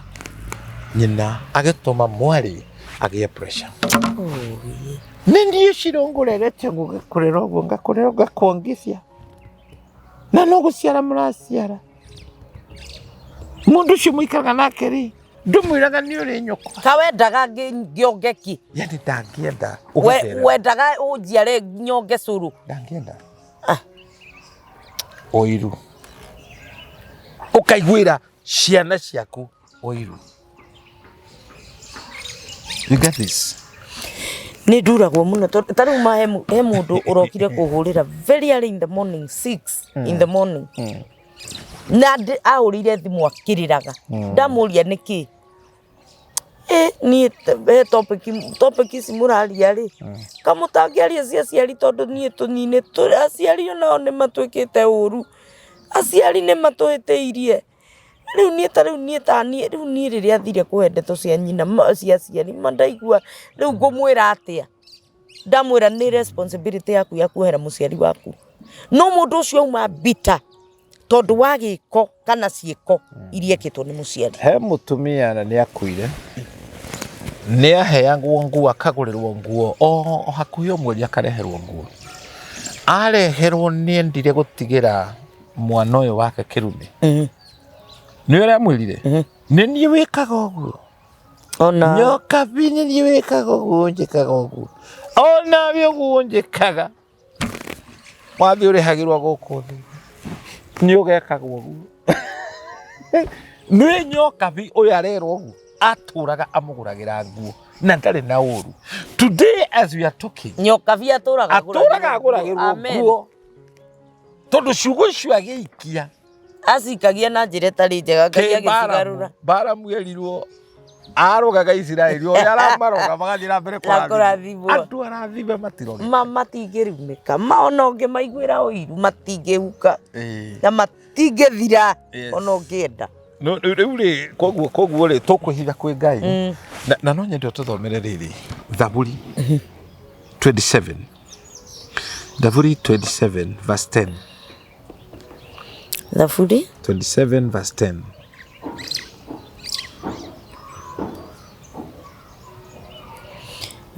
Nyina agĩtũma mwarĩ agĩe pressure. Nĩ niĩ Ciro ngũrerete, ngũgĩkũrera ũguo, ngakũrera, ngakuongithia, na no gũciara mũraciara. Mũndũ ũcio mũikaraga nake rĩ, ndũmwĩraga nĩ ũrĩ nyũkwa?
Kawendaga ngĩongeki.
Yani ndangĩenda ũgĩtherema.
Wendaga ũnjiare nyonge cũrũ.
Ndangĩenda.
Ah.
Ũiru, ũkaiguĩra ciana ciaku ũiru. You get this?
Nĩ nduragwo mũno tondũ ta rĩu ma he mũndũ ũrokire kũhũrĩra very early in the morning, 6 in the morning, na ahũrĩire thimũ akĩrĩraga. Ndamũria nĩkĩ, ĩ niĩ he topic ici mũraria rĩ, kamũtangĩaria cia aciari, tondũ niĩ tũnini aciari onao nĩ matuĩkĩte ũru, aciari nĩ matũhĩtĩirie. Rĩu niĩ ta rĩu niĩ ta niĩ rĩu niĩ rĩrĩa athire kũhe ndeto cia nyina cia aciari ma ndaigua rĩu ngũmwĩra atĩa. Ndamwĩra nĩ responsibility yaku ya kuohera mũciari waku, no mũndũ ũcio auma bitter tondũ wa gĩko kana ciĩko iria ekĩtwo nĩ mũciari.
He mũtumia na nĩ akuire, nĩ aheagwo nguo, akagũrĩrwo nguo o hakuhĩ o mweri, akareherwo nguo. Areherwo nĩ endire gũtigĩra mwana ũyũ wake kĩrumi. Nĩ ũrĩa amwĩrire, "Nĩ niĩ wĩkaga ũguo."
Ona
Nyokabi nĩ niĩ wĩkaga ũguo njĩkaga ũguo onawe ũguo njĩkaga wathiĩ ũrĩhagĩrwo gũkũ thĩ nĩ ũgekagwo ũguo. Nĩ Nyokabi ũyũ arerwo ũguo atũraga amũgũragĩra nguo na ndarĩ na ũru. Today as we are talking,
Nyokabi atũraga
atũraga agũragĩrwo
Amen.
nguo tondũ ciugo icio agĩikia
Acikagia na njĩra ĩtarĩ njega, Ngai agĩcigarũra.
Baramu erirwo arogaga Isiraeli ũrĩa aramaroga magathiĩ na mbere
Na kũrathimwo.
Andũ arathime matiroge.
Ma matingĩrumĩka, ma ona ũngĩmaiguĩra ũiru matingĩhuka na matingĩthira ona ũngĩenda.
No, rĩu rĩ koguo rĩ tũkwĩhitha kwĩ Ngai na no nyende ũtũthomere rĩrĩ Thaburi 27, Thaburi 27 verse 10.
Thaburi
27 verse 10.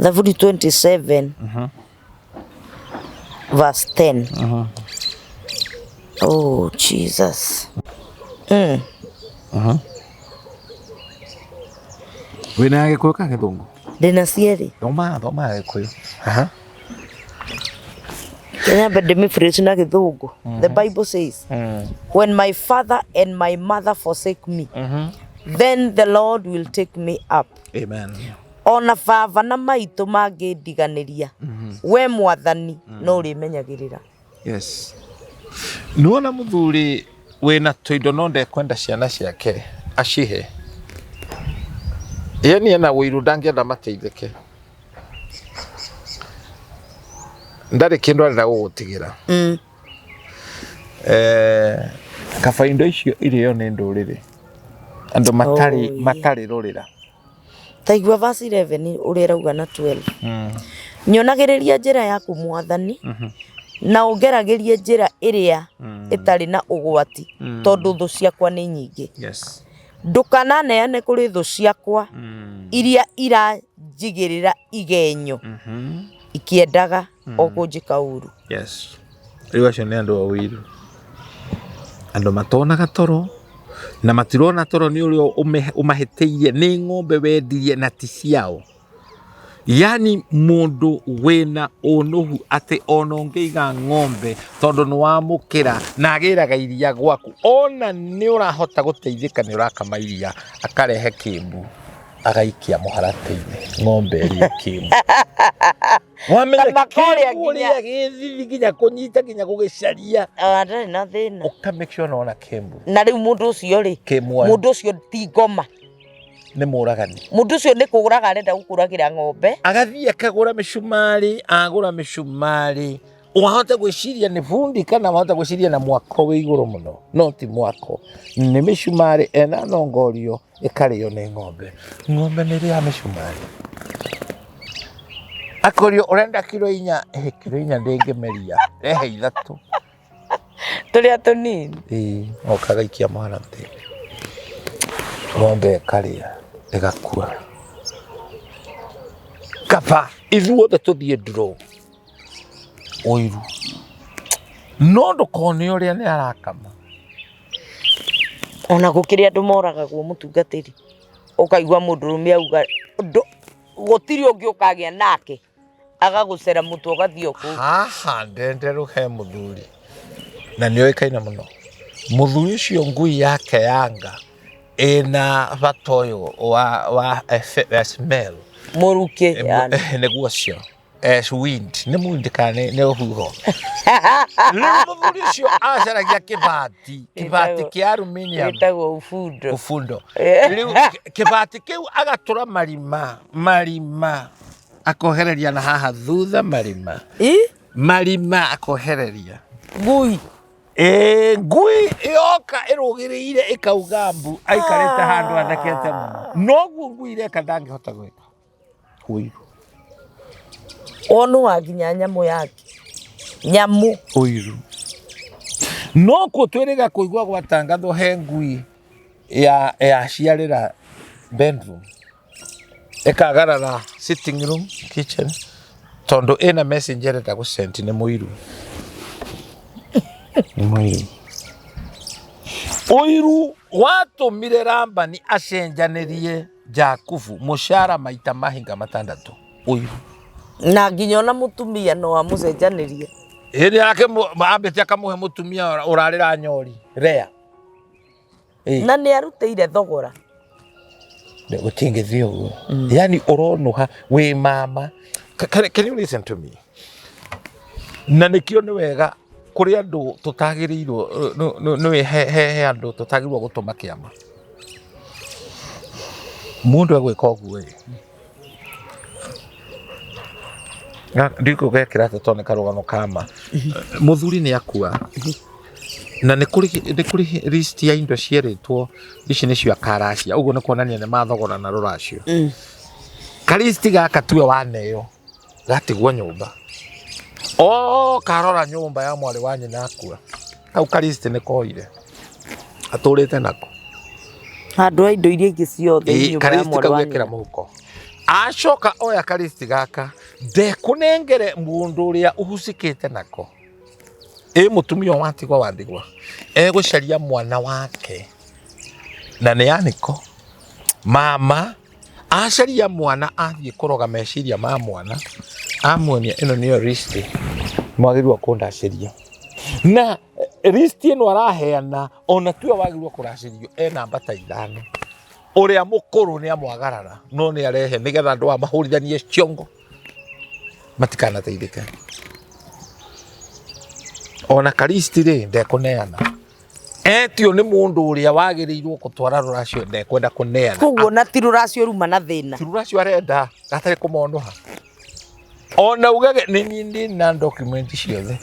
Thaburi 27 verse 10. Oh Jesus.
Wĩna Gĩkũyũ kana Gĩthũngũ?
Ndĩna cierĩ.
Thoma thoma Gĩkũyũ. Aha.
Nyambe ndĩmĩphrase na Gĩthũngũ. The Bible says, "When my father and my mother forsake me, then the Lord will take me up."
Amen.
Ona baba na maitũ mangĩndiganĩria, we Mwathani no ũrĩmenyagĩrĩra.
Yes. Nĩwona mũthuri wĩna tũindo no ndekwenda ciana ciake acihe. Ye ena ũiru ndangĩenda mateithĩke. Ndarĩ kĩndũ arenda gũgũtigĩra. Kaba indo icio irĩo nĩ ndũrĩrĩ. Andũ matarĩ
Oh, yeah.
matarĩ rũrĩra.
Ta igua verse 11 ũrĩa ĩrauga na 12. Nyonagĩrĩria njĩra yaku Mwathani, na ũngeragĩrie njĩra ĩrĩa ĩtarĩ na ũgwati, tondũ thũ ciakwa nĩ nyingĩ.
Yes.
Ndũkananeane kũrĩ thũ ciakwa iria iranjigĩrĩra igenyo, ikĩendaga o kũnjĩka ũru.
Yes. Rĩu acio nĩ andũ a ũiru. Andũ matonaga toro na matirona toro nĩ ũrĩa ũmahĩtĩirie nĩ ng'ombe wendirie na ti ciao. Yani mũndũ wĩna ũnũhu atĩ ona ũngĩiga ng'ombe tondũ nĩ wamũkĩra na agĩraga iria gwaku ona nĩ ũrahota gũteithĩka nĩ ũrakama iria akarehe kĩmbu agaikia mũharatĩ-inĩ ng'ombe ĩrĩe kĩmbu. Wamenya
Kama kũrĩa
kĩmbu
nginya-
ũrĩa gĩthithi nginya kũnyita nginya gũgĩcaria
Ah, ndarĩ na thĩna.
ũka make sure nĩwona kĩmbu.
Na rĩu mũndũ ũcio rĩ,
Kĩmwe
mũndũ ũcio ti ngoma.
nĩ mũragani.
Mũndũ ũcio nĩ kũgũraga arenda gũkũragĩra ng'ombe.
Agathiĩ akagũra mĩcumarĩ, agũra mĩcumarĩ wahota gwĩciria nĩ bundi kana wahota gwĩciria na mwako wĩ igũrũ mũno, no ti mwako, nĩ mĩcumarĩ ena nongorio ĩkarĩo nĩ ng'ombe. Ng'ombe nĩ ĩrĩaga mĩcumarĩ. Akorio ũrenda kiro 4, kiro 4 ndĩngĩmeria, rehe 3.
Tũrĩa tũnini.
Ĩĩ, oka agaikia mũharatĩ, ng'ombe ĩkarĩa ĩgakua. Kaba ithuothe tũthiĩ draw ũiru, no ndũkone ũrĩa nĩ arakama.
Ona gũkĩrĩ andũ moragagwo mũtungatĩri, ũkaigua mũndũrũme auga gũtirĩ ũngĩ ũkagĩa nake, agagũcera mũtwe ũgathiĩ o kũu.
Haha ndenderũ he mũthuri na nĩ oĩkaine mũno. Mũthuri ũcio ngui yake yanga ĩna bata ũyũ wa smell.
Mũrukĩ, yani.
Nĩguo ũcio. As wind, nĩ wind kana nĩ rũhuho. Rĩu mũthuri ũcio acaragia kĩbati, kĩbati kĩa aluminium.
Gĩtagwo ufundo.
Ufundo. Rĩu kĩbati kĩu agatũra marima, marima akohereria na haha thutha marima.
Ĩ?
Marima akohereria.
Ngui.
Ĩ, ngui yoka ĩrũgĩrĩire ĩkauga mbu, aikarĩte handũ athekete mũno. Noguo ngui ireka ndangĩhota gwĩka. Ũiru.
Wonu wa nginya nyamũ yake. Nyamũ.
Ũiru. No kuo twĩrĩga kũigua gwatangathwo he ngui ya yaciarĩra bedroom ĩkagarara sitting room kitchen tondũ ĩna message ĩrenda gũsend nĩ mũiru. Nĩ mũiru. Ũiru watũmire Labani acenjanĩrie Jakubu mũcara maita mahinga matandatũ ũyũ.
Na nginya ona mũtumia no amũcenjanĩrie.
Hĩndĩ yake ambĩte akamũhe mũtumia ũrarĩra nyori rea.
Na nĩ arutĩire thogora.
Gũtingĩthiĩ ũguo. Yani ũronuha wĩ mama. Can you listen to me? Na nĩkĩo nĩ wega kũrĩ andũ tũtagĩrĩirwo nĩ he he andũ tũtagĩrĩirwo gũtũma kĩama. Mũndũ egwĩka ũguo ĩ ndikũgekĩra atĩ tondũ nĩ karũgano ka ma. Mũthuri nĩ akua na nĩ kũrĩ list ya indo cierĩtwo ici nĩcio akaracia, ũguo nĩ kuonania nĩ mathogorana rũracio. Ka list gaka tiwe waneo gatigwo nyũmba. Oka arora nyũmba ya mwarĩ wa nyina akua, kau ka list nĩ koire atũrĩte nako.
Handũ ha indo iria ingĩ ciothe nyũmba ya
Ka list
mwarĩ
kau
wa
ekĩra
nyina.
Mũhuko. Acoka oya ka list gaka ndekũnengere mũndũ ũrĩa ũhucikĩte nako. Ĩ mũtumia ũyũ watigwo wa ndigwa egũcaria mwana wake na nĩ anĩko mama acaria mwana athiĩ kũroga meciria ma mwana amuonia ĩno nĩyo list mwagĩrĩirwo kũndacĩria na list ĩno araheana ona tiwe wagĩrĩirwo kũracĩrio e namba ta ithano ũrĩa mũkũrũ nĩ amwagarara no nĩ arehe nĩgetha andũ aya mahũrithanie ciongo matikanateithĩke ona ka list rĩ ndekũneana etio nĩ mũndũ ũrĩa wagĩrĩirwo gũtwara rũracio ndekwenda kũneana.
Koguo na ti rũracio ruma na thĩna.
Ti rũracio arenda gatarĩ kũmonũha ona ugage nĩ niĩ ndĩ na document ciothe.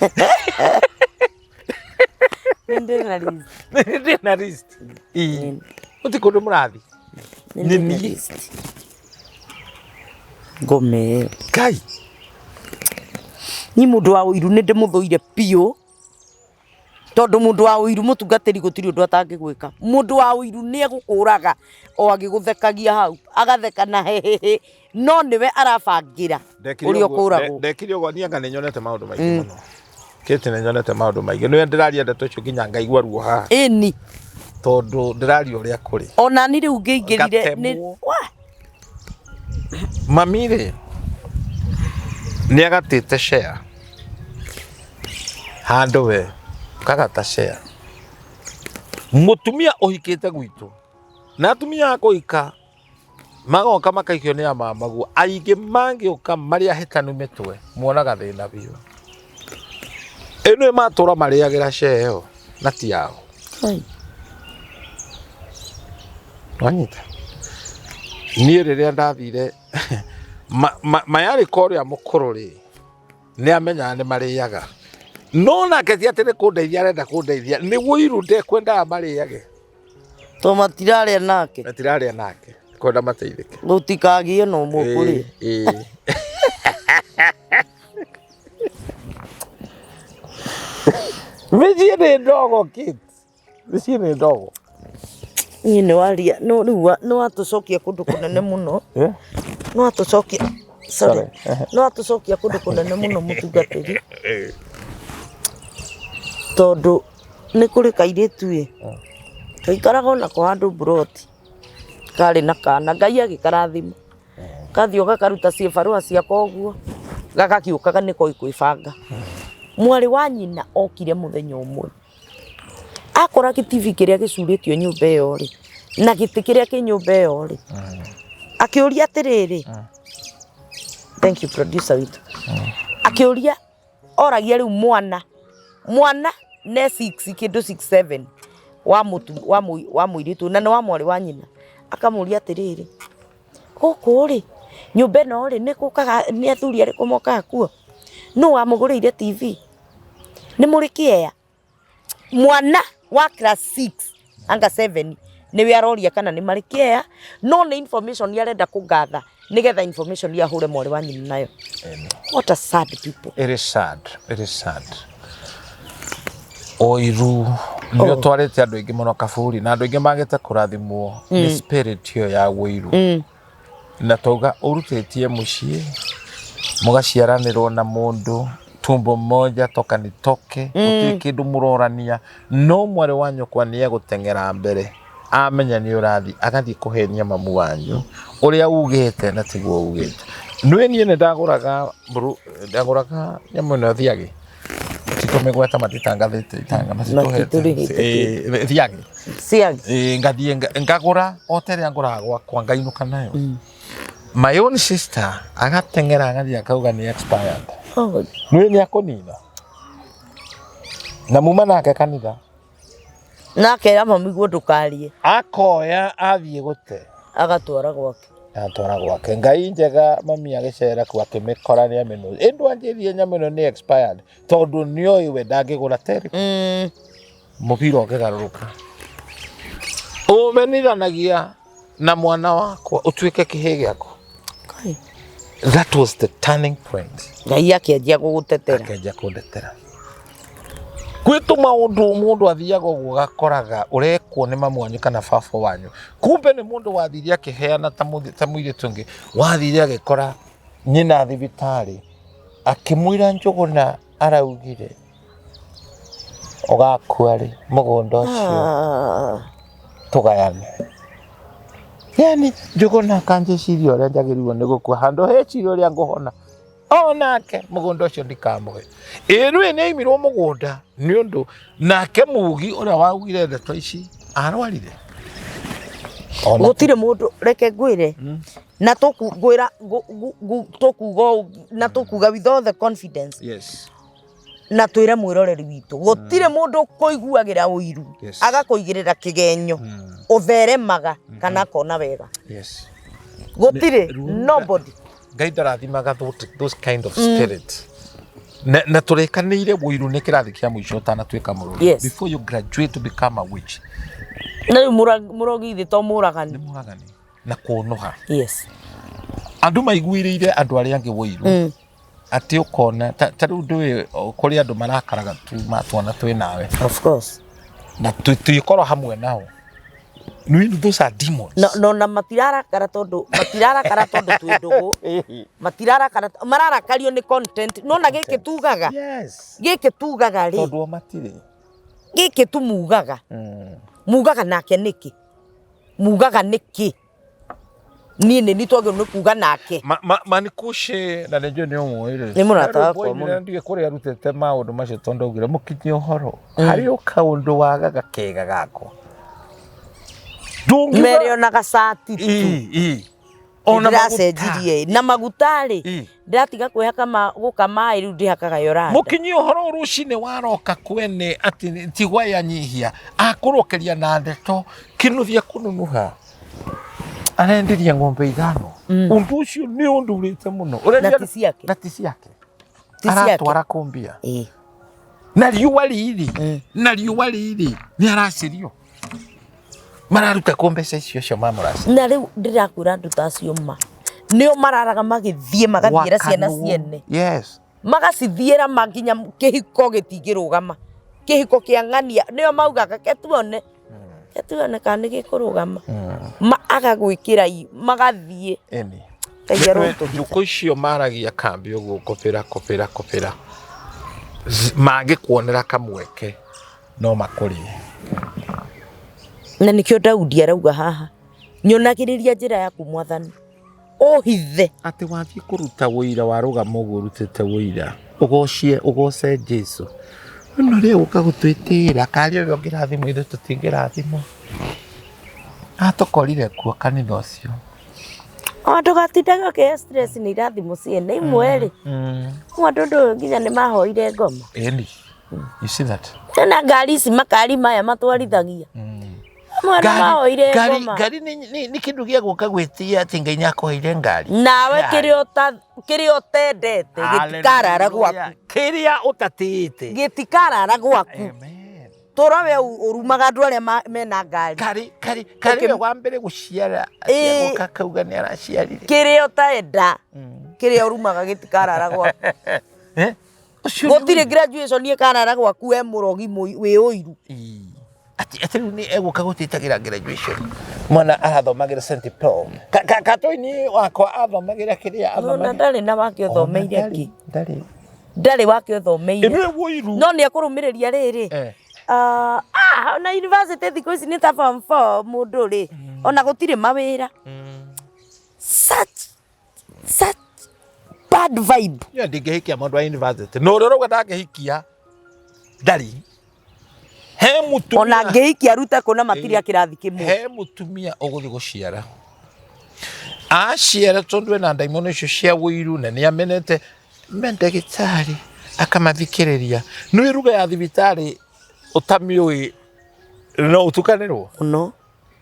Nĩ ndĩ na list.
Nĩ ndĩ na list. Ĩĩ. Gũtirĩ kũndũ mũrathiĩ.
Nĩ ndĩ na
Nĩ niĩ.
list. Ngome ĩyo.
Ngai.
Niĩ mũndũ wa ũiru nĩ ndĩmũthũire biũ. Tondũ mũndũ wa ũiru mũtungatĩri gũtirĩ ũndũ atangĩgwĩka. Mũndũ wa ũiru nĩ egũkũraga o agĩgũthekagia hau, agatheka na hehehe, no nĩwe arabangĩra ũrĩa ũkũragwo.
Ndekire ũguo niĩ anga nĩ nyonete maũndũ maingĩ mũno. Kĩti nĩ nyonete maũndũ maingĩ. Nĩwe ndĩraria ndeto icio nginya ngaigua ruo haha.
Ĩni.
Tondũ ndĩraria ũrĩa kũrĩ.
Ona niĩ rĩu ngĩingĩrire nĩ
Ngatemwo. Mami rĩ, nĩ agatĩte share handũ we kagata share. Mũtumia ũhikĩte gwitũ na atumia a kũhika magoka makaikio nĩ amamaguo aingĩ mangĩũka marĩ ahĩtanu mĩtwe muonaga thĩna biũ. Ĩno matũra marĩagĩra share ĩyo na ti yao. Wanyita? Niĩ rĩrĩa ndathire mayarĩ ka ũrĩa mũkũrũ rĩ, nĩ amenyaga nĩ marĩaga. No nake ti atĩ nĩ kũndeithia arenda kũndeithia, nĩ ũiru ndekwendaga marĩage.
To matirarĩa nake.
Matirarĩa nake, kwenda mateithĩke.
Gũtikagĩe na ũmwe ũkũrĩa.
Ĩĩ. Mĩciĩ nĩ ndogo kids. Mĩciĩ nĩ ndogo.
Niĩ nĩ waria no rĩu nĩ watũcokia kũndũ kũnene mũno. Nĩ watũcokia, sorry. Nĩ watũcokia kũndũ kũnene mũno mũtungatĩri. Tondũ nĩ kũrĩ kairĩtu ĩ, twaikaraga onako handũ mburoti, karĩ na kana, Ngai agĩkarathima. Kathiĩ ũgakaruta cibarũa ciako ũguo, gagagĩũkaga nĩ koĩ kwĩbanga. Mwarĩ wa nyina okire mũthenya ũmwe, akora gĩtibi kĩrĩa gĩcurĩtio nyũmba ĩyo rĩ, na gĩtĩ kĩrĩa kĩ nyũmba ĩyo rĩ, akĩũria atĩrĩrĩ, thank you producer witũ, akĩũria oragia rĩu mwana, mwana ne 6 kĩndũ 6 7 wa mũtu wa mũi wa mũirĩtu na nĩ wa mwarĩ wa nyina, akamũria atĩrĩrĩ, gũkũ rĩ, nyũmba ĩno rĩ, nĩ gũkaga nĩ athuri arĩkũ mokaga kuo? Nũ wamũgũrĩire TV? Nĩ mũrĩ kĩea? Mwana wa class 6 anga 7 nĩwe aroria kana nĩ marĩ kĩea, no nĩ information arenda kũgather nĩgetha information ahũre mwarĩ wa nyina nayo. What a sad people.
It is sad. It is sad. Ũiru nĩ ũtwarĩte andũ aingĩ mũno kaburi na andũ aingĩ magĩte kũrathimwo nĩ spirit ĩyo ya ũiru. Na twauga ũrutĩtie mũciĩ mũgaciaranĩrwo na mũndũ tumbo moja toka nitoke, gũtirĩ kĩndũ mũrorania, no mwarĩ wa nyũkwa nĩ egũteng'era mbere. Amenya nĩ ũrathiĩ, agathiĩ kũhenia mamu wanyu ũrĩa ugĩte na tiguo ugĩte. Nĩ niĩ nĩ ndagũraga mburu, ndagũraga nyamũ ĩno thiagĩ. Tikũmĩgweta matitangathĩte itanga matitũhete.
Matitũrĩhĩte.
Ĩĩ, thiagĩ.
Siagi.
Ĩĩ, ngathiĩ ngagũra o ta ĩrĩa ngũraga gwakwa ngainũka nayo. My own sister agateng'era agathiĩ akauga nĩ expired.
Oh,
Nĩ nĩ akũnina. Na muma nake kanitha.
Na akera mami guo ndũkarie.
Akoya athiĩ gũte.
Agatwara gwake.
Atwara gwake. Ngai njega mami agĩcera kuo akĩmĩkora nĩ amĩnũ. Ĩ ndwanjĩrire nyamũ ĩno nĩ expired tondũ nĩoĩ we ndangĩgũra terĩ. Mũbira ũkĩgarũrũka. Ũmenithanagia na mwana wakwa ũtuĩke kĩhĩ gĩakwa.
Kai.
That was the turning point.
Ngai akĩanjia gũgũtetera.
Akĩanjia kũndetera. Gwĩ tũmaũndũ mũndũ athiaga ũguo gakoraga ũrekwo nĩ mamu wanyu kana baba wanyu. Kumbe nĩ mũndũ wathire akĩheana ta mũirĩtu ũngĩ wathire agĩkora nyina thibitarĩ akĩmwĩra Njũgũna araugire ũgakua rĩ mũgũnda ũcio tũgayane. Yani Njũgũna akanjĩciria ũrĩa njagĩrĩirwo nĩ gũkua handũ heciria ũrĩa ngũhona onake mũgũnda ũcio ndikamũhe. Ĩ rĩu nĩ aimirwo mũgũnda nĩ ũndũ nake mugi ũrĩa waugire ndeto ici arwarire. Ona
Gũtirĩ mũndũ reke ngwĩre na tũkungwĩra tũkuga ũũ na tũkuga with all the confidence.
Yes.
Na twĩre mwĩroreri witũ gũtirĩ mũndũ ũkũiguagĩra ũiru agakũigĩrĩra kĩgenyo ũtheremaga kana akona wega. Gũtirĩ nobody.
Ngai ndarathimaga those kind of spirit. Na tũrĩkanĩire ũiru nĩ kĩrathi kĩa mũico ũtanatuĩka mũrũri. Before you graduate to become a witch.
Na rĩu mũrogi thĩ to mũragani.
Nĩ mũragani. Na kũnũha.
Yes.
Andũ maiguĩrĩire andũ arĩa angĩ ũiru. Atĩ ũkona ta rĩu ndũĩ kũrĩ andũ marakaraga tu matuona twĩ nawe.
Of course.
Na twĩkorwo hamwe nao. No, those are demons.
No, no, na matirarakara tondu matirarakara tondu twi ndugu. Matirarakara mararakario ni content. No na giki tugaga.
Yes.
Giki tugaga ri.
Tondu o matire.
Giki tu mugaga. Mugaga nake niki. Mugaga niki. Niĩ nĩ niĩ twagĩrĩirwo nĩ kuga nake.
Manikushe na nĩ njũĩ nĩ ũmũĩ rĩ.
Nĩ mũrata wakwa mũno.
Ndiũĩ kũrĩa arutĩte maũndũ macio tondũ augire mũkinyie ũhoro. Harĩ o kaũndũ wagaga kega gakwa. Ndũngiuga.
Mere ona gacati tu.
Ĩ, ĩ. Ona
Ndĩracenjirie na maguta rĩ. Ndĩratiga kwĩhaka gũka maĩ rĩu ndĩhakaga Yoranda.
Mũkinyie ũhoro rũcinĩ waroka kwene atĩ tigwa yanyihia akũrokeria na ndeto kĩnuthia kũnunuha. Arendirie ng'ombe ithano. Ũndũ ũcio nĩ ũndurĩte mũno.
Na ti ciake.
Na ti ciake.
Ti ciake.
Aratwara kũmbia. Na riũa rĩrĩ, na riũa rĩrĩ nĩ aracirio. Mararuta kũ mbeca icio cio mamũraciria.
Na rĩu ndĩrakwĩra andũ ta acio ma. Nĩo mararaga magĩthiĩ magathiĩra ciana ciene.
Yes.
Magacithiĩra ma nginya kĩhiko gĩtingĩrũgama. Kĩhiko kĩa ng'ania nĩo maugaga ke tuone. Ke tuone kana nĩ gĩkũrũgama. Ma agagwĩkĩra magathiĩ.
Eni.
Ngai arotũhitha.
Thukũ icio maragia kambi ũguo kũbĩra kũbĩra kũbĩra. Mangĩkuonera kamweke no makũrĩe.
Na nĩkĩo Daudi arauga haha, nyonagĩrĩria njĩra yaku mwathani, ũhithe.
Atĩ wathiĩ kũruta ũira warũgama ũguo ũrutĩte ũira, ũgocie ũgoce Jesu. No rĩu ũka gũtwĩtĩĩra karĩ ũrĩa ũngĩrathimwo ithuĩ tũtingĩrathimwo. Atũkorire kuo kanitha ũcio.
O ndũgatindage ũkĩhe stress nĩ irathimo ciene imwe rĩ. Imwe andũ ndũĩ nginya nĩ mahoire ngoma.
Ĩni. You see that?
Tena ngari ici makari maya matwarithagia. Amwe nĩ mahoire ngoma.
Ngari nĩ kĩndũ gĩa gũka gwĩtia atĩ Ngai nĩ akũheire ngari.
Nawe kĩrĩa ũtendete gĩtikarara gwaku.
Kĩrĩa ũtatĩĩte.
Gĩtikarara gwaku.
Amen.
Tũra we ũrumaga andũ arĩa mena ngari.
Kari, kari, kari we wa mbere gũciara,
Ĩĩ.
gũka kauga nĩ araciarire.
Kĩrĩa ũtenda, kĩrĩa ũrumaga gĩtikarara gwaku.
Ũcio nĩ
Gũtirĩ
ũiru.
graduation ĩkarara gwaku we mũrogi wĩ ũiru.
Ĩĩ. Atĩ, atĩ rĩu nĩ egũka gũtĩtagĩra graduation. Mwana arathomagĩra Saint Paul. Katũini wakwa athomagĩra kĩrĩa
No, na
athomagĩra.
ndarĩ na wake ũthomeire
Ona
kĩ.
ndarĩ.
Ndarĩ wake ũthomeire.
Ĩno nĩ ũiru.
No nĩ ekũrũmĩrĩria rĩrĩ. Ona university thikũ ici nĩ ta form 4 mũndũ rĩ, ona gũtirĩ mawĩra. Such bad vibe.
Niĩ ndingĩhikia mũndũ wa university na ũrĩa ũrauga ndangĩhikia ndarĩ he mũtumia.
Ona angĩhikia arute kũ na matirĩ a kĩrathi kĩmwe.
He mũtumia ũgũthiĩ gũciara, aciara tondũ ena ndaimono icio cia ũiru na nĩ amenete mandagĩtarĩ akamathikĩrĩria. Nĩ ruga ya thibitarĩ ũtamĩũĩ no ũtukanĩrwo.
Mũno.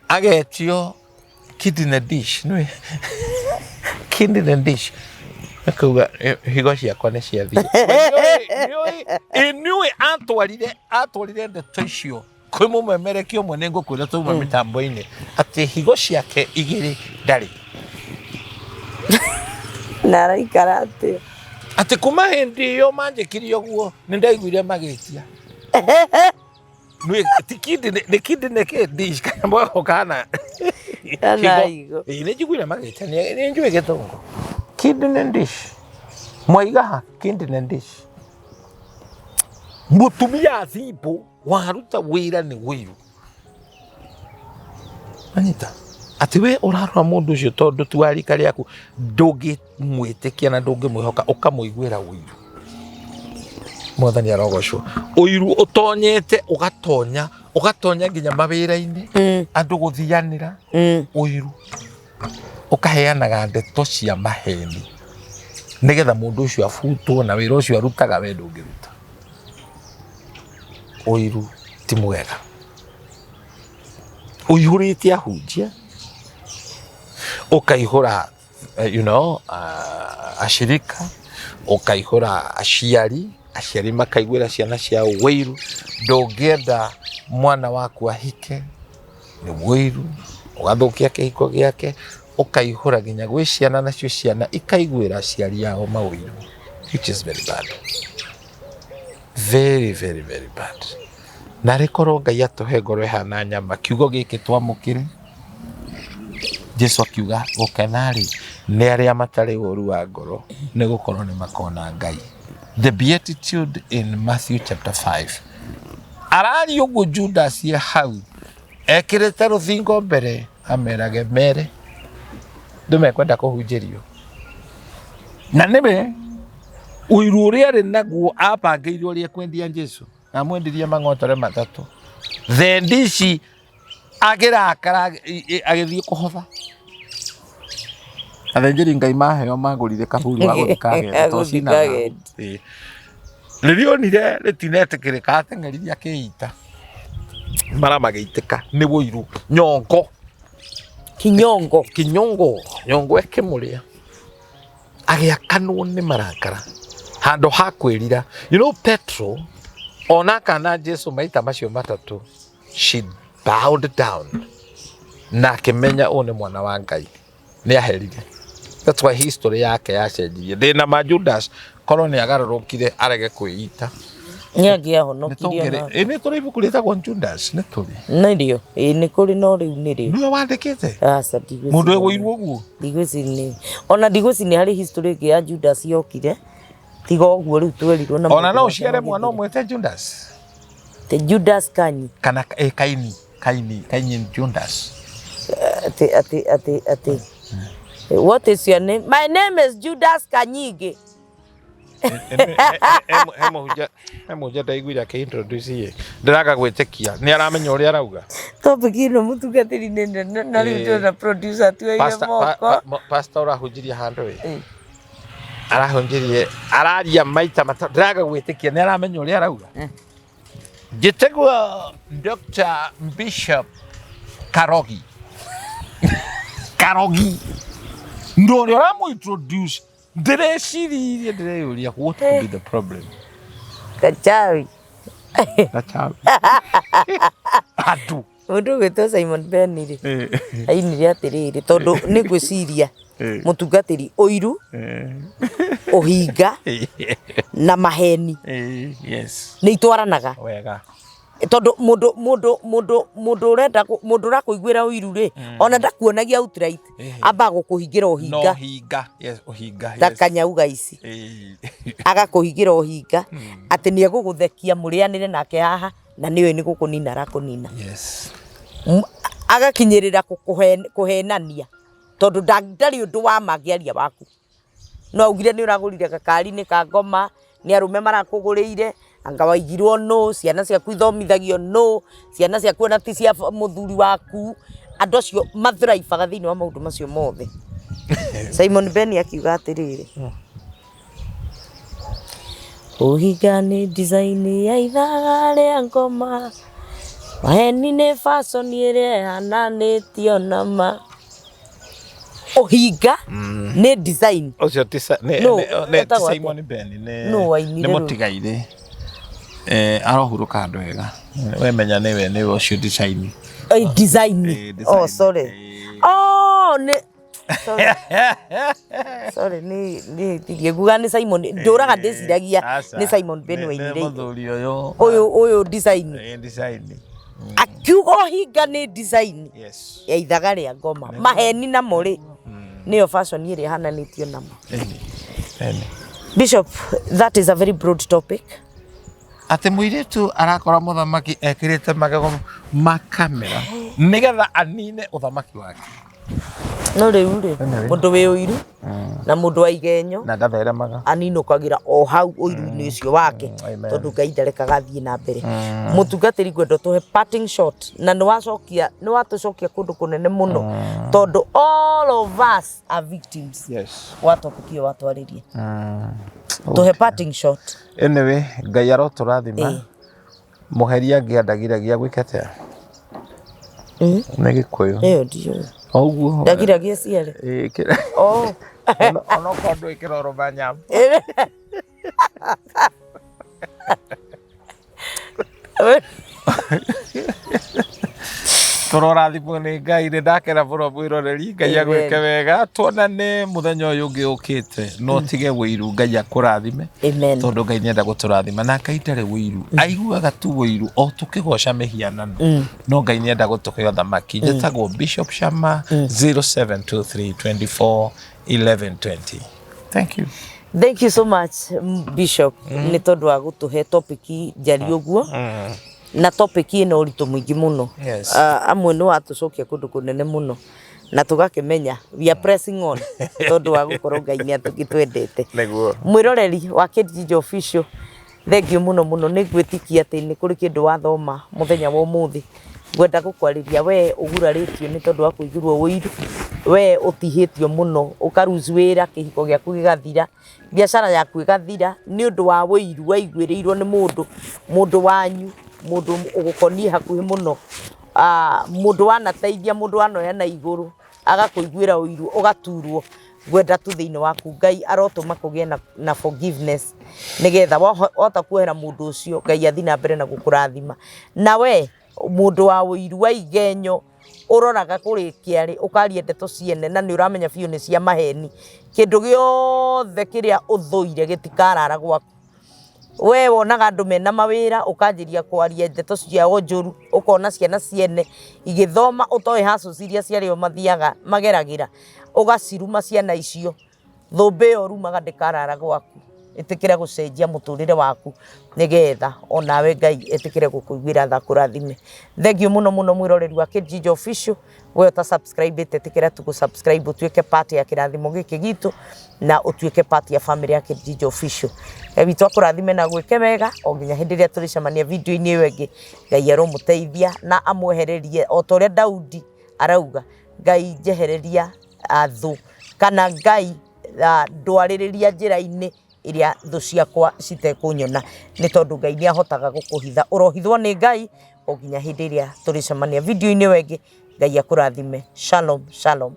Agetio kidney dish, nĩ kidney dish, akauga, "Higo ciakwa nĩ ciathiĩ." Nĩũĩ atwarire ndeto icio kwĩ mũmemerekia ũmwe, nĩ ngũkwĩra twauma mĩtambo-inĩ, atĩ higo ciake igĩrĩ ndarĩ.
Na araikara atĩa?
Atĩ kuma hĩndĩ ĩyo manjĩkirie ũguo nĩ ndaiguire magĩtia. Nĩ ti kidney, nĩ kidney kĩ dish kana mwako kana
Kana higo.
Ĩĩ, nĩ njiguire magĩtia, nĩ njũĩ gĩthũngũ kidney dish mwaigaha kidney dish. Mũtumia thimbo waruta wĩra nĩ ũiru. Anyita atĩ we ũrarora mũndũ ũcio tondũ ti wa rika rĩaku, ndũngĩmwĩtĩkia na ndũngĩmwĩhoka, ũkamũiguĩra ũiru. Mwathani arogocwo. Ũiru ũtonyete, ũgatonya ũgatonya nginya mawĩra-inĩ, andũ gũthianĩra. Ũiru ũkaheanaga ndeto cia maheni nĩgetha mũndũ ũcio abutwo na wĩra ũcio arutaga we ndũngĩruta. Ũiru ti mwega, ũihũrĩte ahunjia, ũkaihũra ashirika, ũkaihũra aciari, aciari makaiguĩra ciana ciao ũiru. Ndũngĩenda mwana waku ahike nĩ ũiru, ũgathũkia kĩhiko gĩake, ũkaihũra nginya gwĩ ciana, nacio ciana ikaiguĩra aciari ao maũiru, which is very bad, very very very bad. Narĩ korwo Ngai atũhe ngoro ĩhana nyama, kiugo gĩkĩ twamũkĩre. Jesu akiuga, gũkena-rĩ nĩ arĩa matarĩ ũru wa ngoro, nĩ gũkorwo nĩ makona Ngai. The Beatitude in Matthew chapter 5. Araria ũguo Judas ye hau ekĩrĩte rũthingo mbere amerage mere ndũmekwenda kũhunjĩrio, na nĩwe ũiru ũrĩa arĩ naguo abangĩire ũrĩa ekwendia Jesu, amwendirie mang'otore matatũ. Thendi ici agĩrakara agĩthiĩ kũhotha athĩnjĩri Ngai maheo magũrire kaburi wa gũthika agendi tondũ
Gũthika
cina
agendi.
Ĩĩ. Rĩrĩa onire rĩtinetĩkĩrĩka ateng'eririe akĩita mara magĩitĩka nĩ ũiru nyongo.
Kinyongo.
Kinyongo, nyongo ĩkĩmũrĩa, agĩakanwo nĩ marakara handũ ha kwĩrira. Petro ona akana Jesu maita macio matatũ, she bowed down na akĩmenya ũyũ nĩ mwana wa Ngai, nĩ aherire. That's why history yake yacenjirie. Ndĩna ma Judas korwo nĩ agarũrũkire arege kwĩita.
Nĩ angĩahonokirio na
Ĩ, nĩ tũrĩ ibuku rĩtagwo Judas, nĩ tũrĩ.
Nĩrĩo, ĩĩ nĩ kũrĩ, no rĩu nĩrĩo.
Nĩwe wandĩkĩte?
Aca, ndigwĩciria.
Mũndũ egũirwo ũguo.
Ndigwĩciria nĩ ona ndigwĩciria nĩ harĩ history ĩngĩ ya Judas yokire tiga ũguo rĩu twerirwo na
Ona
maũndũ
no
make
ũciare mwana
magĩthira.
ũmwĩte Judas.
Te Judas Kanyi.
Kana Kaini, Kaini, Kaini Judas.
Atĩ what is your name? My name is Judas Kanyige.
He mũhunjia ndaiguire akĩ-introduce ĩ, ndĩraga gwĩtĩkia nĩ aramenya ũrĩa arauga.
Topic ĩno mũtungatĩri nĩ nene na rĩu ndĩrona producer atuoire moko.
Pastor ũrahunjirie handũ ĩ, arahunjirie araria maita matatũ, ndĩraga gwĩtĩkia nĩ aramenya ũrĩa arauga. Njĩtagwo Dr. Bishop Karogi. Karogi ndå ũrĩa ũramũ introduce, ndĩreciririe, ndĩreyũria, what could be the problem?
Kachawi.
Gachawi andũ.
Mũndũ ũgwĩtwo Simon Ben rĩ, ainire atĩrĩrĩ, tondũ nĩ ngwĩciria mũtungatĩri, ũiru, ũhinga na maheni nĩ itwaranaga.
Wega.
Tondũ mũndũ ũrenda mũndũ ũrakũiguĩra ũiru rĩ, ona ndakuonagia outright, ambaga gũkũhingĩra
no
ũhinga.
Hinga, yes, ũhinga.
Ta kanyauga ici. Agakũhingĩra ũhinga atĩ nĩ egũgũthekia mũrĩanĩre nake haha. Na nĩoĩ nĩ gũkũnina arakũnina.
Yes.
Agakinyĩrĩra kũhenania tondũ ndarĩ ũndũ wa ma angĩaria waku. No augire nĩ ũragũrire gakari-inĩ ka ngoma, nĩ arũme marakũgũrĩire, anga waigirwo nũ, ciana ciaku ithomithagio nũ, ciana ciaku ona ti cia mũthuri waku. Andũ acio mathrivaga thĩinĩ wa maũndũ macio mothe. Simon Ben akiuga atĩrĩrĩ, Ũhinga nĩ design ya ithaga rĩa ngoma, maheni nĩ fashion ĩrĩa ĩhananĩtio na ma. Ũhinga nĩ design.
Ũcio ti Sa- nĩ-
Nũ,
nĩ- nĩ- ti
etagwo atĩa?
Simon Ben nĩ
Nũ wainire
nĩ
rũu?
mũtigairĩ. Eh, arohurũka handũ hega. We menya nĩwe nĩwe ũcio design.
Oi, design.
Eh, design.
Oh, sorry.
Eh.
Oh, nĩ sorry. Sorry, nĩ nĩ ndirie nguga nĩ Simon ndũraga ndĩciragia
Aca.
nĩ Simon Ben
Nĩ- nĩ
wainire
mũthuri ũyũ.
ũyũ ũyũ design.
Eh, design.
Akiuga ũhinga nĩ design
Yes.
ya ithaga rĩa ngoma. Maheni namo rĩ nĩyo fashion ĩrĩa ĩhananĩtio namo.
Ĩni. Ĩni.
Bishop, that is a very broad topic.
Atĩ mũirĩtu arakora mũthamaki ekĩrĩte magego ma kamera nĩgetha anine ũthamaki wake.
No rĩu rĩ,
Anyway.
mũndũ wĩ ũiru na mũndũ wa igenyo
Na ndatheremaga.
aninũkagĩra o hau ũiru-inĩ ũcio wake
Amen.
tondũ Ngai ndarekaga athiĩ na mbere. Mũtungatĩri ngwenda ũtũhe parting shot na nĩ wacokia nĩ watũcokia kũndũ kũnene mũno tondũ all of us are victims
Yes.
wa topic ĩyo watwarĩria. Tũhe parting shot.
Anyway, Ngai arotũrathima.
Ĩĩ.
Mũheria angĩandagiragia gwĩka atĩa? Nĩ Gĩkũyũ.
Ĩyo ndiũĩ.
Ũguo.
Ndagiragia ciare.
Ĩĩ,
Oh.
Onokorwo ndũĩ kĩrorũma nyamũ. Tũrorathimwo nĩ Ngai, nĩ ndakena mũno mwĩroreri. Ngai agwĩke wega, tuonane mũthenya ũyũ ũngĩ ũkĩte. No tige wĩiru, Ngai akũrathime.
Amen.
Tondũ Ngai nĩenda gũtũrathima na Ngai ndarĩ wĩiru, aiguaga tu wĩiru o tũkĩgoca mĩhianano, no Ngai nĩenda gũtũhe ũthamaki. Njĩtagwo Bishop Shama, 0723 24 11 20. Thank you.
Thank you so much Bishop nĩ tondũ wa gũtũhe topic njariĩ ũguo na topic ĩna ũritũ mũingĩ mũno.
Yes.
Amwe nĩ watũcokia kũndũ kũnene mũno na tũgakĩmenya we are pressing on tondũ wa gũkorwo Ngai nĩ atũgĩtwendete.
Nĩguo.
Mwĩroreri wa Kate Official, thank you mũno mũno, nĩ ngwĩtĩkia atĩ nĩ kũrĩ kĩndũ wathoma mũthenya wa ũmũthĩ. Ngwenda gũkwarĩria we ũgurarĩtio nĩ tondũ wa kũiguĩrwo ũiru, we ũtihĩtio mũno ũkaruci wĩra kĩhiko gĩaku gĩgathira, biacara yaku ĩgathira nĩ ũndũ wa ũiru waiguĩrĩirwo nĩ mũndũ, mũndũ wanyu, mũndũ ũgũkoniĩ hakuhĩ mũno, mũndũ wanateithia, mũndũ wanoya na igũrũ agakũiguĩra ũiru ũgaturwo. Ngwenda tu thĩinĩ waku Ngai arotũma kũgĩe na forgiveness nĩgetha wahota kuohera mũndũ ũcio Ngai athiĩ na mbere na gũkũrathima. Na we mũndũ wa ũiru wa igenyo ũroraga kũrĩkia rĩ ũkaria ndeto ciene na nĩ ũramenya biũ nĩ cia maheni, kĩndũ gĩothe kĩrĩa ũthũire gĩtikarara gwaku. We wonaga andũ mena mawĩra ũkanjĩria kwaria ndeto ciao njũru, ũkona ciana ciene igĩthoma ũtoĩ hustles iria ciarĩo mathiaga mageragĩra, ũgaciruma ciana icio. Thũmbĩ ĩyo ũrumaga ndĩkarara gwaku. Ĩtĩkĩra gũcenjia mũtũrĩre waku nĩgetha onawe Ngai etĩkĩre gũkũiguĩra tha akũrathime. Thank you mũno mũno mwĩroreri wa Kate Official. We ũta subscribe ĩtĩkĩra tu gũ subscribe ũtuĩke part ya kĩrathimo gĩkĩ gitũ na ũtuĩke part ya family ya Kate Official. Ngai witũ akũrathime na gwĩke wega o nginya hĩndĩ ĩrĩa tũrĩcemania video-inĩ ĩyo ĩngĩ. Ngai aromũteithia na amwehererie o ta ũrĩa Daudi arauga, Ngai njehereria thũ kana Ngai ndwarĩrĩria njĩra-inĩ ĩrĩa thũ ciakwa citekũnyona, nĩ tondũ Ngai nĩ ahotaga gũkũhitha. Ũrohithwo nĩ Ngai o nginya hĩndĩ ĩrĩa tũrĩcemania video-inĩ ĩyo ĩngĩ. Ngai akũrathime. Shalom, shalom.